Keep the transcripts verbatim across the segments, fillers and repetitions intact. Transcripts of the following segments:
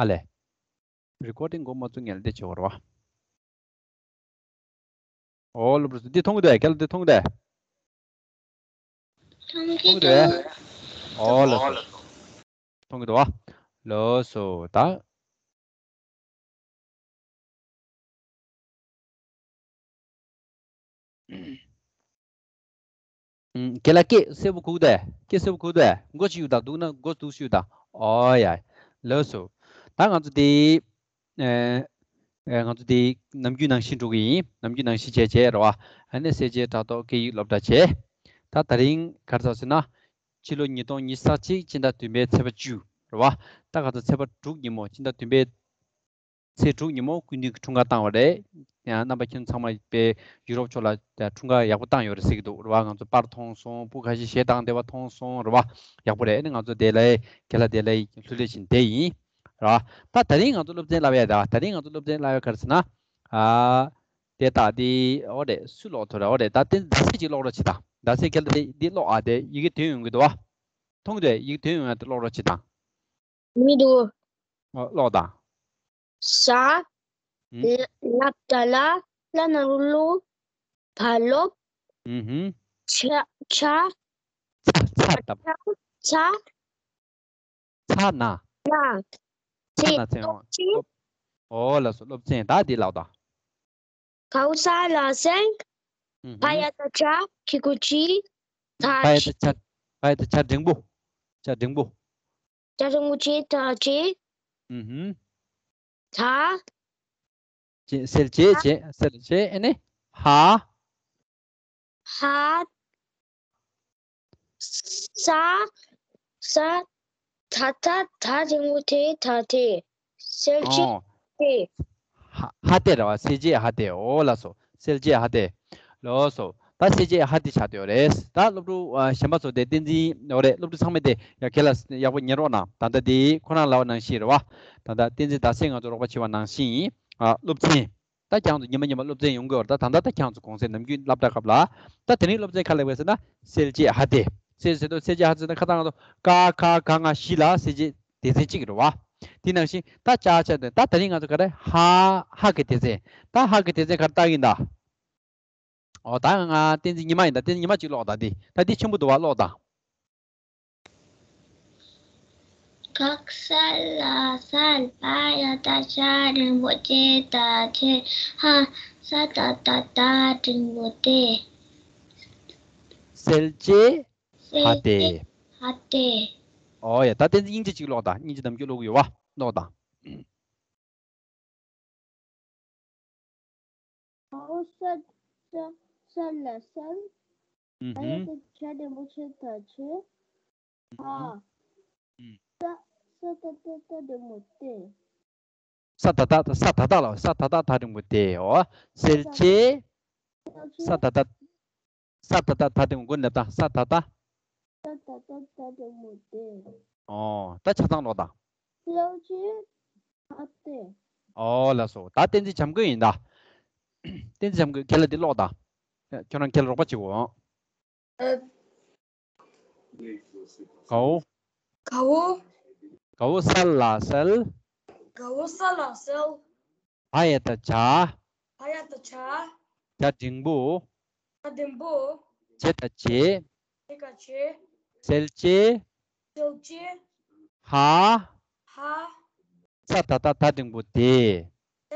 ཨ་ལས། རི་ཀོར་ཌིང་འགོ་མ་བཙུགས་སྔོན་ལ་འདི་བྱེད་དགོས་རེད་བ། ཨོ་སློབ་ཕྲུག་ཚོ་འདི་མཐོང་གི་འདུག་ཨ། ཁྱེད་ལ་འདི་མཐོང་གི་འདུག་ཨ། མཐོང་གི་འདུག་ཨ། ཨོ་ལགས་སོ། མཐོང་གི་འདུག་ཨ། ལགས་སོ་ད། ཨུམ། རྒན་ལགས་སྐད་གསལ་པོ་གོ་གི་འདུག་ཨ། སྐད་གསལ་པོ་གོ་གི་འདུག་ཨ། མགོ་ཅིག་གཡུག་དང་། སྡུག་ན་མགོ་སྡུག་ཤོས་དང་། ཨོ་ཡ། ལགས་སོ། ད་ང་ཚོ་དེ། ཨེ། ཨེ། ང་ཚོ་དེ་ནམ་རྒྱུན་ནང་བཞིན་འགྲོ་གི་ཡིན། ནམ་རྒྱུན་ནང་བཞིན་བྱས་བྱས་རེད་བ། ཨ་ནི་གསལ་བྱེད་ཕྲག་དོག་སྐད་ཡིག་སློབ་གྲྭ་བྱས། ད་དེ་རིང་ག་རེ་ཟེར་ཟེར་ན། ཕྱི་ལོ་ཉིས་སྟོང་ཉི་ཤུ་རྩ་གཅིག་སྤྱི་ཟླ་བདུན་པའི་ཚེས་པ་བཅུ་རེད་བ། ད་ག་ཚོད་ཚེས་པ་དྲུག་ཉིན་མོ། སྤྱི་ཟླ་བདུན་པའི་ཚེས་དྲུག་ཉིན་མོ་སྐུ་མདུན་གྱི་འཁྲུངས་སྐར་བཏང་བ་རེད། ཡང་རྣམ་པ་ཁྱེད་ཚང་མ་དཔེ་ཡུ་རོབ་ཕྱོགས་ལ་འཁྲུངས་སྐར་ཡག་པོ་བཏང་ཡོད་རེད་ཟེར་གྱི་འདུག་རེད་བ། ང་ཚོ་པར་མཐོང་སོང་། སྤུ་ཁ་ཤས་གཞས་བཏང་བསྡད་པ་མཐོང་སོང་རེད་བ། ཡག་པོ་རེད། ཨ་ནི་ང་ཚོ་དེ་ལ་རྒན་ལགས་དེ་ལ་ལྷུ་ལྷུ་བྱས་བསྡད་ཡིན་རེད་བ། ད་དེ་རིང་ང་ཚོ་སློབ་ཚན་བསླབ་ཡ་རེད་བ། དེ་རིང་ང་ཚོ་སློབ་ཚན་བསླབ་ཡ་ག་རེ་ཟེར་ན། ཨ། དེ་ད་དེ་ཨོ་རེད། སུ་ཀློག་ཐུབ་རེད། ཨོ་རེད། ད་དེ་ཟླ་ཚེས་ཅིག་ཀློག་རོགས་བྱེད་དང་། ཟླ་ཚེས་ཁྱེད་ལ་དེ་འདི་ཀློག་ཨ། དེ་ཡི་གེ་དོན་ཡོང་གི་འདུག་བ། མཐོང་གི་འདུག་ཨ། ཡི་གེ་དོན་ཡོང་ཡ་དེ་ཀློག་རོགས་བྱེད་དང་། མི་འདུག་ཨོ་ཀློག་དང་། ས། ཨུམ། ལ་ལ་བཏགས་ལ། ལ་ན་རོ་ལོ། བ་ལོབ། ཨུམ་ཧུམ། ཆ་ཆ། ཚ་ཚ་བཏགས། ཚ། ཚ་ན། ན། ཚ་ན་ཚེ། ཨོ་ལགས་སོ། སློབ་ཚན་ད་འདི་ཀློག་དང་། ག་འོག་ས་ལ་སེང་། ཨུམ་ཧུམ། བ་ཡ་བཏགས་བྱ། གི་གུ་གྱི། ད་བ་ཡ་བཏགས་བྱ། བ་ཡ་བཏགས་བྱ་འགྲེང་བུ། བྱ་འགྲེང་བུ། བྱ་འགྲེང་བུ་བྱེད་ད་བྱེད། ཨུམ་ཧུམ། ད། བྱེད། གསལ་བྱེད་བྱེད། གསལ་བྱེད། ཨེ་ནི། ཧ། ཧ། ས། ས། ད་ད་ད་འགྲེང་བུ་དེ། ད་དེ། གསལ་བྱེད་ཨོ། དེ། ཧ་ཧ་དེ་རེད་བ། གསལ་བྱེད་ཧ་དེ། ཨོ་ལགས་སོ། གསལ་བྱེད་ཧ་དེ། ལགས་སོ། ད་གསལ་བྱེད་ཧ་དེ་ཆགས་བསྡད་ཡོད་རེད། ད་སློབ་ཕྲུག་ཨ་གཞན་པ་ཚོ་དེ་བསྟན་འཛིན། ཨོ་རེད། སློབ་ཕྲུག་ཚང་མས་དེ་ཡ་གལ་ལ་ཡག་པོ་ཉན་རོགས་གནང་། ད་ལྟ་དེ་ཁོ་རང་ལབ་པ་ནང་བཞིན་རེད་བ། ད་ལྟ་བསྟན་འཛིན་ཟླ་ཚེས་ང་ཚོ་རོགས་པ་བྱེད་པ་ནང་བཞིན་ཡིན། ཨ་སློབ་ཚན། ད་ཁྱེད་རང་ཚོ་ཉི་མ་ཉི་མ་སློབ་ཚན་ཡོང་གི་ཡོད་རེད། ད་ད་ལྟ་ཁྱེད་རང་ཚོ་གུང་སེང་ནམ་རྒྱུན་སློབ་གྲྭ་སྐབས་ལ། ད་དེ་རིང་སློབ་ཚན་ག་རེ་ལབ་པ་ཟེར་ན། གསལ་བྱེད་ཧ་དེ། གསལ་ཟེར་དུས་གསལ་བྱེད་ཧ་ཟེར་ན་ཁ་སང་ང་ཚོ་ཀ་ཁ་ག་ང་བཞི་ལ་གསལ་བྱེད་སྡེ་ཚན་གཅིག་རེད་བ། དེ་ནང་བཞིན་ད་ཅ་ཆ་དེ། ད་དེ་རིང་ང་ཚོ་ག་རེ། ཧ། ཧ་གི་སྡེ་ཚན། ད་ཧ་གི་སྡེ་ཚན་ག་རེ་བཏགས་ཡིན་ད། ཨོ་ད་ང་བསྟན་འཛིན་ཉི་མ་ཡིན་ད། བསྟན་འཛིན་ཉི་མ་གཅིག་ཀློག་དང་། འདི་ད་འདི་ཆེན་པོ་འདུག་བ། ཀློག་དང་། ག་ས་ལ་སེང་། བ་ཡ་བཏགས་བྱ། འགྲེང་བུ་བྱེད་ད་བྱེད། ཧ། ས་ད་བཏགས་སྡ། འགྲེང་བུ་སྡེ། གསལ་བྱེད་ཧ་སྟེ། ཧ་སྟེ། ཨོ་ཡ། ད་བསྟན་འཛིན་སྙིང་རྗེ་གཅིག་ཀློག་དང་། སྙིང་རྗེ་ནམ་རྒྱུན་ཀློག་གི་ཡོད་བ། ཀློག་དང་། ག་འོག་ས། ས། ས་ལ་སེང་། ཨུ་ཧུམ། བ་ཡ་བཏགས་བྱ། འགྲེང་བུ་བྱེད་ད་བྱེད། ཧ། ཨུ། ས། ས་ད་བཏགས་སྡ། འགྲེང་བུ་སྡེ། ས་ད་བཏགས། ས་ད་བཏགས་ལ། ས་ད་བཏགས་སྡ། འགྲེང་བུ་སྡེ། ཨོ། གསལ་བྱེད། གསལ་བྱེད། ས་ད་བཏགས། ས་ད་བཏགས་སྡ། འགྲེང་བུ་མགོ་ནས་བཏང་། ས་ད་བཏགས། ས་ད་བཏགས་སྡ། འགྲེང་བུ་སྡེ། ཨོ། ད་ཆ་ཚང་ཀློག་དང་། གསལ་བྱེད་ཧ་སྟེ། ཨོ་ལགས་སོ། ད་བསྟན་འཛིན་བྱམས་མགོན་ཡིན་ད། བསྟན་འཛིན་བྱམས་མགོན། ཁྱེད་ལ་འདི་ཀློག་དང་། ཁྱོད་རང་ཁྱེད་ལ་རོགས་པ་བྱེད་དགོས། ཨ། གའོ། གའོ། གའོ་ས་ལ་སེལ། གའོ་ས་ལ་སེལ། བ་ཡ་བཏགས་བྱ། བ་ཡ་བཏགས་བྱ། བྱ་འགྲེང་བུ། བྱ་འགྲེང་བུ། བྱེད་ད་བྱེད། བྱེད་ད་བྱེད། གསལ་བྱེད། གསལ་བྱེད། ཧ། ཧ། ས་ད་བཏགས་སྡ། འགྲེང་བུ་སྡེ། ས་ད་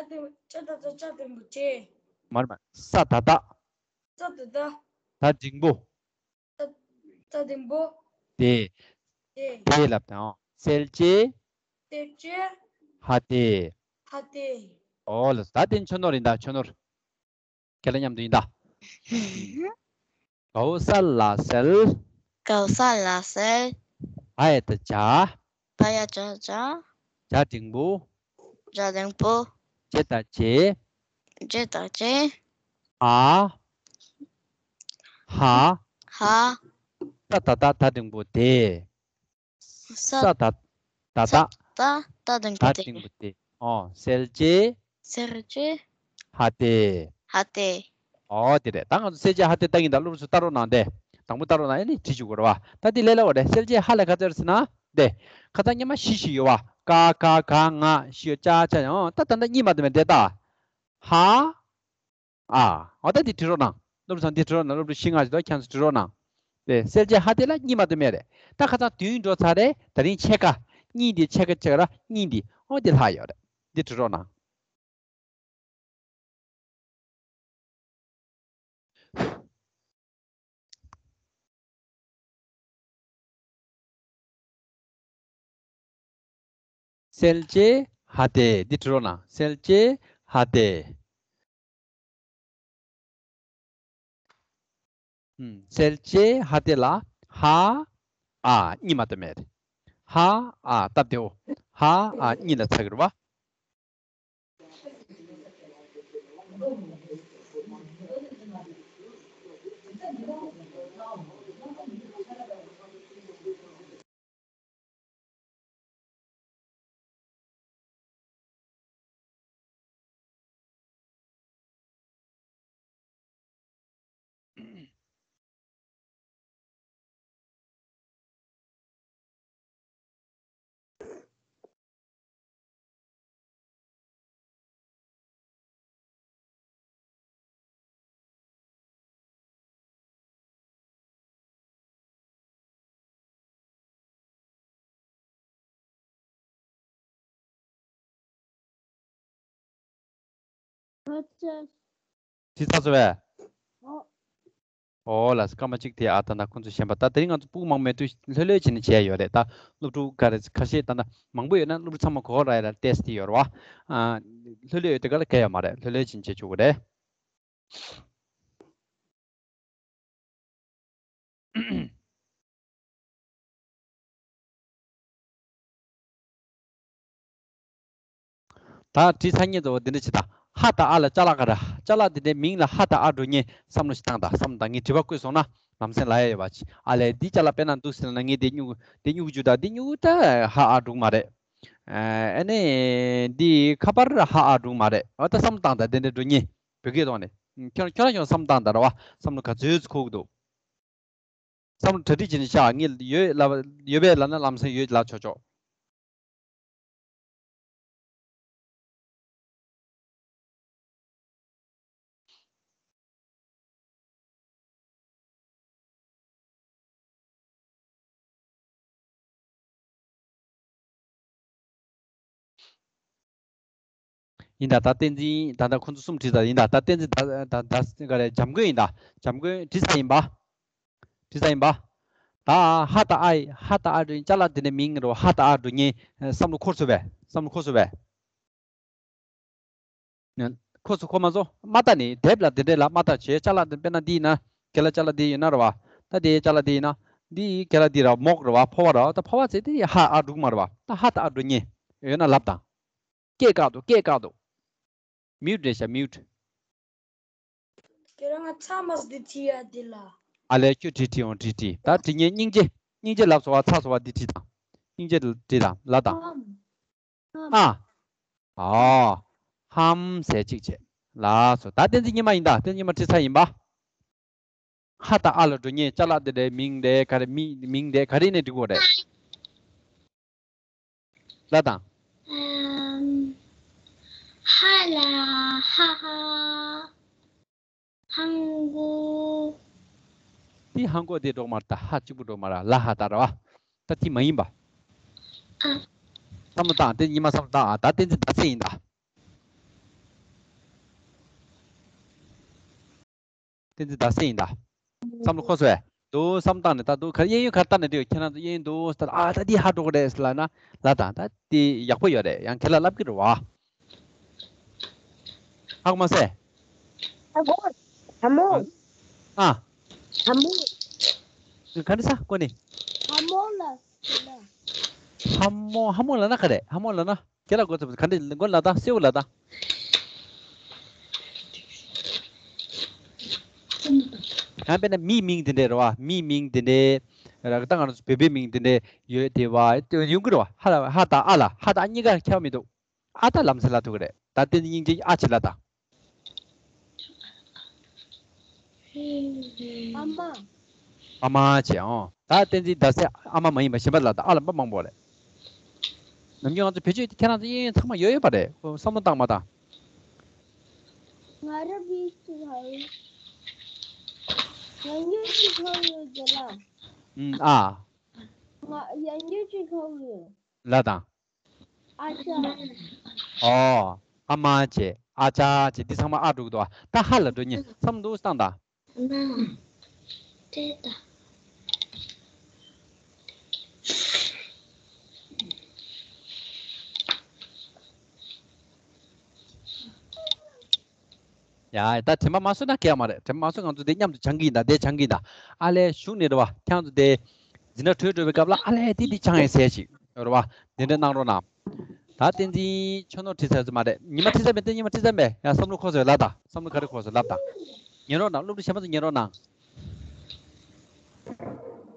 བཏགས་སྡ། འགྲེང་བུ་སྡེ། མར་མར། ས་ད་བཏགས། ས་ད་བཏགས། སྡ་འགྲེང་བུ། སྡ། སྡ་འགྲེང་བུ། སྡེ། སྡེ། སྡེ་ལབ་དང་། གསལ་བྱེད། གསལ་བྱེད། ཧ་སྟེ། ཧ་སྟེ། ཨོ་ལགས། ད་དེ་ཆོས་ནོར་ཡིན་ད། ཆོས་ནོར། ཁྱེད་ལ་མཉམ་དུ་ཡིན་ད། གའོ་ས་ལ་སེལ། གའོ་ས་ལ་སེལ། བ་ཡ་བཏགས་བྱ། བ་ཡ་བཏགས་བྱ། བྱ་འགྲེང་བུ། བྱ་འགྲེང་བུ། བྱེད་ད་བྱེད། བྱེད་ད་བྱེད། ཧ། ཧ། ཧ། ས་ད་བཏགས་སྡ་འགྲེང་བུ་སྡེ། ས། ས་ད། ད་བཏགས། ད། སྡ་འགྲེང་བུ་སྡེ། སྡ་འགྲེང་བུ་སྡེ། ཨོ། གསལ་བྱེད། གསལ་བྱེད། ཧ་སྟེ། ཧ་སྟེ། ཨོ་དེ་རེད། ད་ང་ཚོ་གསལ་བྱེད་ཧ་སྟེ་ལྟ་གིན་ད། སློབ་ཕྲུག་ཚོ་ལྟ་རོགས་གནང་སྟེ། དང་པོ་ལྟ་རོགས་གནང་། ཨེ་ནི་བྲིས་བཅུག་དགོས་རེད་བ། ད་འདི་ལས་སླ་བ་རེད། གསལ་བྱེད་ཧ་ལ་ག་ཚོད་རེད་ཟེར་ན། དེ། ཁ་སང་སྔོན་མ་བཞི་བཞི་ཡོད་བ། ཀ་ག་ག་ང་ཤོ་ཅ་ཅ་ཡང་ད་ད་ལྟ་གཉིས་མ་གཏོགས་མེད་འདྲེ་ད། ཧ། ཨ། འོ་ད་འདི་བྲི་རོགས་གནང་། སློབ་ཕྲུག་ཚང་འདི་བྲི་རོགས་གནང་། སློབ་ཕྲུག་བཞི་ལྔ་ཞིག་འདུག་ཁྱེད་ཚོ་བྲི་རོགས་གནང་། དེ་གསལ་བྱེད་ཧ་དེ་ལ་གཉིས་མ་གཏོགས་མེད་རེད། ད་ཁ་སང་བདུན་འགྲོ་ཚར་རེད། ད་རིང་ཕྱེད་ཀ། གཉིས་འདི་ཕྱེད་ཀ་ཕྱེད་ཀ་ར་གཉིས་འདི་འོ་འདི་ལྷག་ཡོད་རེད། འདི་བྲི་རོགས་གནང་། གསལ་བྱེད་ཧ་དེ། འདི་བྲི་རོགས་གནང་། གསལ་བྱེད་ཧ་དེ། ཨུམ། གསལ་བྱེད་ཧ་དེ་ལ་ཧ་ཨ་གཉིས་མ་གཏོགས་མེད། ཧ་ཨ་སྟབས་བདེའོ། ཧ་ཨ་གཉིས་ལ་ཚ་གི་རེད་བ། ཁྱེད་ཚོ་བས། ཨོ་ལ་སྐར་མ་གཅིག་དེ་ཨ་ད་ན་ཁོང་ཚོ་ཞན་པ། ད་དེ་རིང་ང་ཚོ་སྤུ་གུ་མང་མེད་དུས་ལྷོད་ལྷོད་བྱས་ནས་བྱས་ཡོད་རེད། ད་སློབ་ཕྲུག་ག་རེ་ཁ་ཤས་ད་ན་མང་པོ་ཡོད་ན་སློབ་ཕྲུག་ཚང་མ་གོ་ར་ཡ་ལ་ཏེས་ཏི་ཡོད་རེད་བ། ཨ། ལྷོད་ལྷོད་ཡོད་དེ་ག་ལ་གལ་ཡོད་མ་རེད། ལྷོད་ལྷོད་བྱས་ནས་བྱས་ཆོག་གི་རེད། ད་བྲིས་ཚར་ཉེ་དུ་འདི་འདྲ་བྱེད་དང་། ཧ་དང་ཨ་ལ་ཅ་ལག་ག་ར། ཅ་ལག་འདི་འདྲའི་མིང་ལ་ཧ་དང་ཨ་འགྲོ་ཉེ་བསམ་བློ་ཞིག་བཏང་དང་། བསམ་བློ་བཏང་། ངས་བྲིས་པ་བཀོད་སོང་ན་ལམ་སེང་ལ་ཡ་ཡོད་པ་ཅི། ཨ་ལས་འདི་ཅ་ལག་དཔེར་ན་འདུག་ཟེར་ན་ངས་འདི་སྨྱུ་གུ་འདི་སྨྱུ་གུ་འཇུ་དང་། འདི་སྨྱུ་གུ་ད་ཧ་ཨ་འགྲོ་གི་མ་རེད། ཨ་ནི་འདི་ཁ་པར་ཧ་ཨ་འགྲོ་གི་མ་རེད། འོ་ད་བསམ་བློ་བཏང་དང་། འདི་འདྲ་འགྲོ་ཉེ་བོད་སྐད་ཐོག་ནས་ཁྱོད་ཁྱོད་རང་ཁྱོད་བསམ་བློ་བཏང་དང་ར་བ། བསམ་བློ་ག་ཚོད་འཁོར་གི་འདུག་བསམ་བློ་གྲ་སྒྲིག་བྱས་ནས་བཞག་ངས་ཡོད་ལབ་ཡོད་པས་ལབ་ན་ལམ་སེང་ཡོད་ལབ་ཆོག་ཆོག་ཡིན་ད། ད་བསྟན་འཛིན་ད་ད་ཁོང་ཚོ་གསུམ་བྲིས་ད། ཡིན་ད། ད་བསྟན་འཛིན་ད་ད་ད་ག་རེ་འཇམ་མགོན་ཡིན་ད། འཇམ་མགོན་བྲིས་ས་ཡིན་པ། བྲིས་ས་ཡིན་པ། ད་ཧ་ད་ཨ་ཡི་ཧ་ད་ཨ་འགྲོ་ཉེ་ཅ་ལག་འདི་ནས་མིང་རོ་ཧ་ད་ཨ་འགྲོ་ཉེ་བསམ་བློ་འཁོར་སོང་བས། བསམ་བློ་འཁོར་སོང་བས། ཁོ་ཚོ་ཁོ་མ་ཚོ་མ་ལྟ་ནི་དེབ་ལ་འདི་འདྲས་ལ་མ་ལྟ་བྱས། ཅ་ལག་འདི་དཔེར་ན་འདི་ཡིན་ན་ཁྱེད་ལ་ཅ་ལག་འདི་ཡོད་ན་ར་བ། ད་དེ་ཅ་ལག་འདི་ཡིན་ན་འདི་ཁྱེད་ལ་འདི་ར་མོག་ར་བ་ཕོ་བ་ར་བ། ད་ཕོ་བ་ཚེ་འདི་ཧ་ཨ་འགྲུག་མ་ར་བ། ད་ཧ་ད་ཨ་འགྲོ་ཉེ་ཡོད་ན་ལབ་དང་། སྐད་བཀག་འདུག་སྐད་བཀག་འདུག་མིའུ་ཊི་རེད་ཤག་མིའུ་ཊི། ཁྱེད་རང་ང་ཚ་མ་སི་འདི་བྲིས་ཡ་འདི་ལ། ཨ་ལས་ཁྱོད་བྲིས་བྲིས་འོང་བྲིས་བྲིས། ད་བྲིས་ཉེ་སྙིང་རྗེ་སྙིང་རྗེ་ལབ་སོང་བ། ཚ་སོང་བ་འདི་བྲིས་དང་། སྙིང་རྗེ་བྲིས་དང་ལབ་དང་། ཨ། ཨ། ཧམ་ཟེར་གཅིག་བྱས། ལགས་སོ། ད་བསྟན་འཛིན་ཉི་མ་ཡིན་ད། བསྟན་འཛིན་ཉི་མ་བྲིས་ཚར་ཡིན་པ། ཧ་དང་ཨ་ལ་འགྲོ་ཉེ་ཅ་ལག་འདི་འདྲའི་མིང་འདི་ག་རེ་མི་མིང་འདི་ག་རེ་ནས་འབྲི་དགོས་རེད། ལབ་དང་། ཨམ། ཧ་ལ་ཧ་ཧ། ཧང་གོ། འདི་ཧང་གོ་འདི་འགྲོ་མ་རེད་ད། ཧ་གཅིག་པུ་འགྲོ་མ་རེད། ལ་ཧ་ད་ར་བ། ད་འདི་མ་ཡིན་པ། ཨ། བསམ་བློ་བཏང་། དེ་ཉི་མ་བསམ་བློ་བཏང་ཨ། ད་བསྟན་འཛིན་ཟླ་ཟེར་ཡིན་ད། བསྟན་འཛིན་ཟླ་ཟེར་ཡིན་ད། བསམ་བློ་འཁོར་སོང་ཨེ། འདུག་བསམ་བཏང་ནས་ད་འདུག་ག་གཡས་གཡོན་ག་ལྟ་ནས་འདུག་ཁྱེད་རང་ཚོ་གཡས་གཡོན་འདུག་ལྟ། ཨ་ད་འདི་ཧ་འགྲོ་གི་རེད་ལབ་ན་ལབ་དང་། ད་འདི་ཡག་པོ་ཡོད་རེད། ཡང་ཁྱེད་ལ་ལབ་གི་རེད་བ། ཧ་གོ་མ་སོང་ཨེ། ཧ་གོ། ཧ་མོ། ཨ། ཧ་མོ། ག་འདྲ་ས་གོ་ནི། ཧ་མོ་ལ། ཧ་མོ། ཧ་མོ་ལ་ན་ག་རེད། ཧ་མོ་ལ་ན། ཁྱེད་ལ་གོ་ཚོད་ག་འདྲ་གོ་ལ་དང་སེའུ་ལ་དང་། ཡང་དཔེར་ན་མིའི་མིང་དེ་འདྲས་རེད་བ། མིའི་མིང་དེ་འདྲས་ར། ད་ང་རང་ཚོ་བོད་པའི་མིང་དེ་འདྲས་ཡོད་དེ་བ། དེ་ཡོང་གི་རེད་བ། ཧ་ལ་ཧ་དང་ཨ་ལ། ཧ་དང་ཨ་གཉིས་ཀ་ཁྱད་པར་མི་འདུག་ཨ་ད་ལམ་སེང་ལ་ཐུག་གི་རེད། ད་དེ་ནི་སྙིང་རྗེ་ཨ་ཆེ་ལ་དང་། ཨ་མ། ཨ་མ་བྱས་ཨང་། ད་བསྟན་འཛིན་ཟླ་ཟེར་ཨ་མ་མ་ཡིན་པ་གཞན་པ་ལ་དང་ཨ་ལ་མ་མང་པོ་རེད། ནམ་རྒྱུན་ང་ཚོ་བེད་སྤྱོད་དེ་ཁྱེད་རང་ཚོ་གཡས་གཡོན་ཚང་མ་ཡོད་ཡོད་པ་རེད། ཁོ་བསམ་བློ་བཏང་མ་བཏང་། ང་རང་བེད་སྤྱོད་ཧ་ཡོད། ཡང་རྒྱུན་ཞིག་ཧ་ཡོད་ཀྱི་ལ། ཨུམ། ཨ། ང་ཡང་རྒྱུན་ཞིག་ཧ་ཡོད། ལ་དང་། ཨ་ཅག་ཨོ། ཨ་མ་བྱས། ཨ་ཅག་བྱས། འདི་ཚང་མ་ཨ་འགྲོ་གི་འདུག་ཨ། ད་ཧ་ལ་འགྲོ་ཉེ་བསམ་འདུག་བཏང་དང་། ཨ་མ། དེ་ད། ཡ། ད་དྲན་པ་མ་སོང་ན་གལ་མ་རེད། དྲན་པ་མ་སོང་། ང་ཚོ་འདི་མཉམ་དུ་སྦྱང་གི་ཡིན་ད། འདི་སྦྱང་གི་ཡིན་ད། ཨ་ལས། གཞུག་ནས་རེད་བ། ཁྱེད་ཚོ་དེ་འཛིན་གྲྭ་གྲོལ་འགྲོ་བའི་སྐབས་ལ་ཨ་ལས་དེ་འདི་སྦྱང་ཡས་ཟེར་ཞིག་ཡོད་རེད་བ། དེ་འདྲ་གནང་རོགས་གནང་། ད་བསྟན་འཛིན་ཁྱོད་ནོར་ཁྲིད་ཚར་ཚོད་མ་རེད། ཉི་མ་ཁྲིད་ཚར་མེད། བསྟན་ཉི་མ་ཁྲིད་ཚར་མེད། ཡ། བསམ་བློ་འཁོར་སོང་ལབ་དང་། བསམ་བློ་ག་རེ་འཁོར་སོང་ལབ་དང་། ཉན་རོགས་གནང་། སློབ་ཕྲུག་གཞན་པ་ཚོ་ཉན་རོགས་གནང་།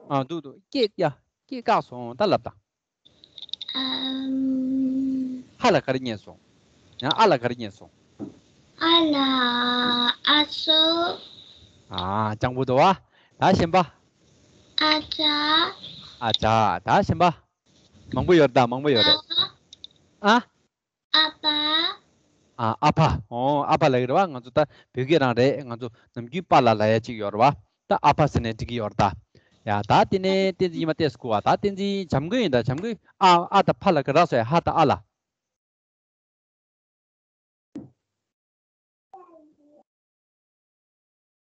ཨ། འདུག་འདུག་སྐད། ཡ། སྐད་བཀག་སོང་། ད་ལབ་དང་། ཨམ། ཧ་ལ་ག་རེ་རྙེད་སོང་། ཡང་ཨ་ལ་ག་རེ་རྙེད་སོང་། ཨ་ལ། ཨ་མཆོག་ཨ། སྤྱང་པོ་འདུག་བ། ད་གཞན་པ། ཨ་ཅག་ཨ་ཅག་ད་གཞན་པ། མང་པོ་ཡོད་ད། མང་པོ་ཡོད་རེད། ཨ། ཨ། ཨ་ཕ། ཨ། ཨ་ཕ། ཨོ། ཨ་ཕ་ལབ་ཀྱི་རེད་བ། ང་ཚོ་ད་བོད་སྐད་རང་རེད། ང་ཚོ་ནམ་རྒྱུན་པཱ་ལགས་ལབ་ཡ་གཅིག་ཡོད་རེད་བ། ད་ཨ་ཕ་ཟེར་ནས་འགྲིག་གི་ཡོད་རེད་ད། ཡ། ད་དེ་ནས་བསྟན་འཛིན་ཉི་མ་ཏོག་ཙམ་སྒུག་བ། ད་བསྟན་འཛིན་བྱམས་མགོན་ཡིན་ད། བྱམས་མགོན། ཨ། ཨ་དང་ཕ་ལ་ག་རག་སོང་ཡ། ཧ་དང་ཨ་ལ།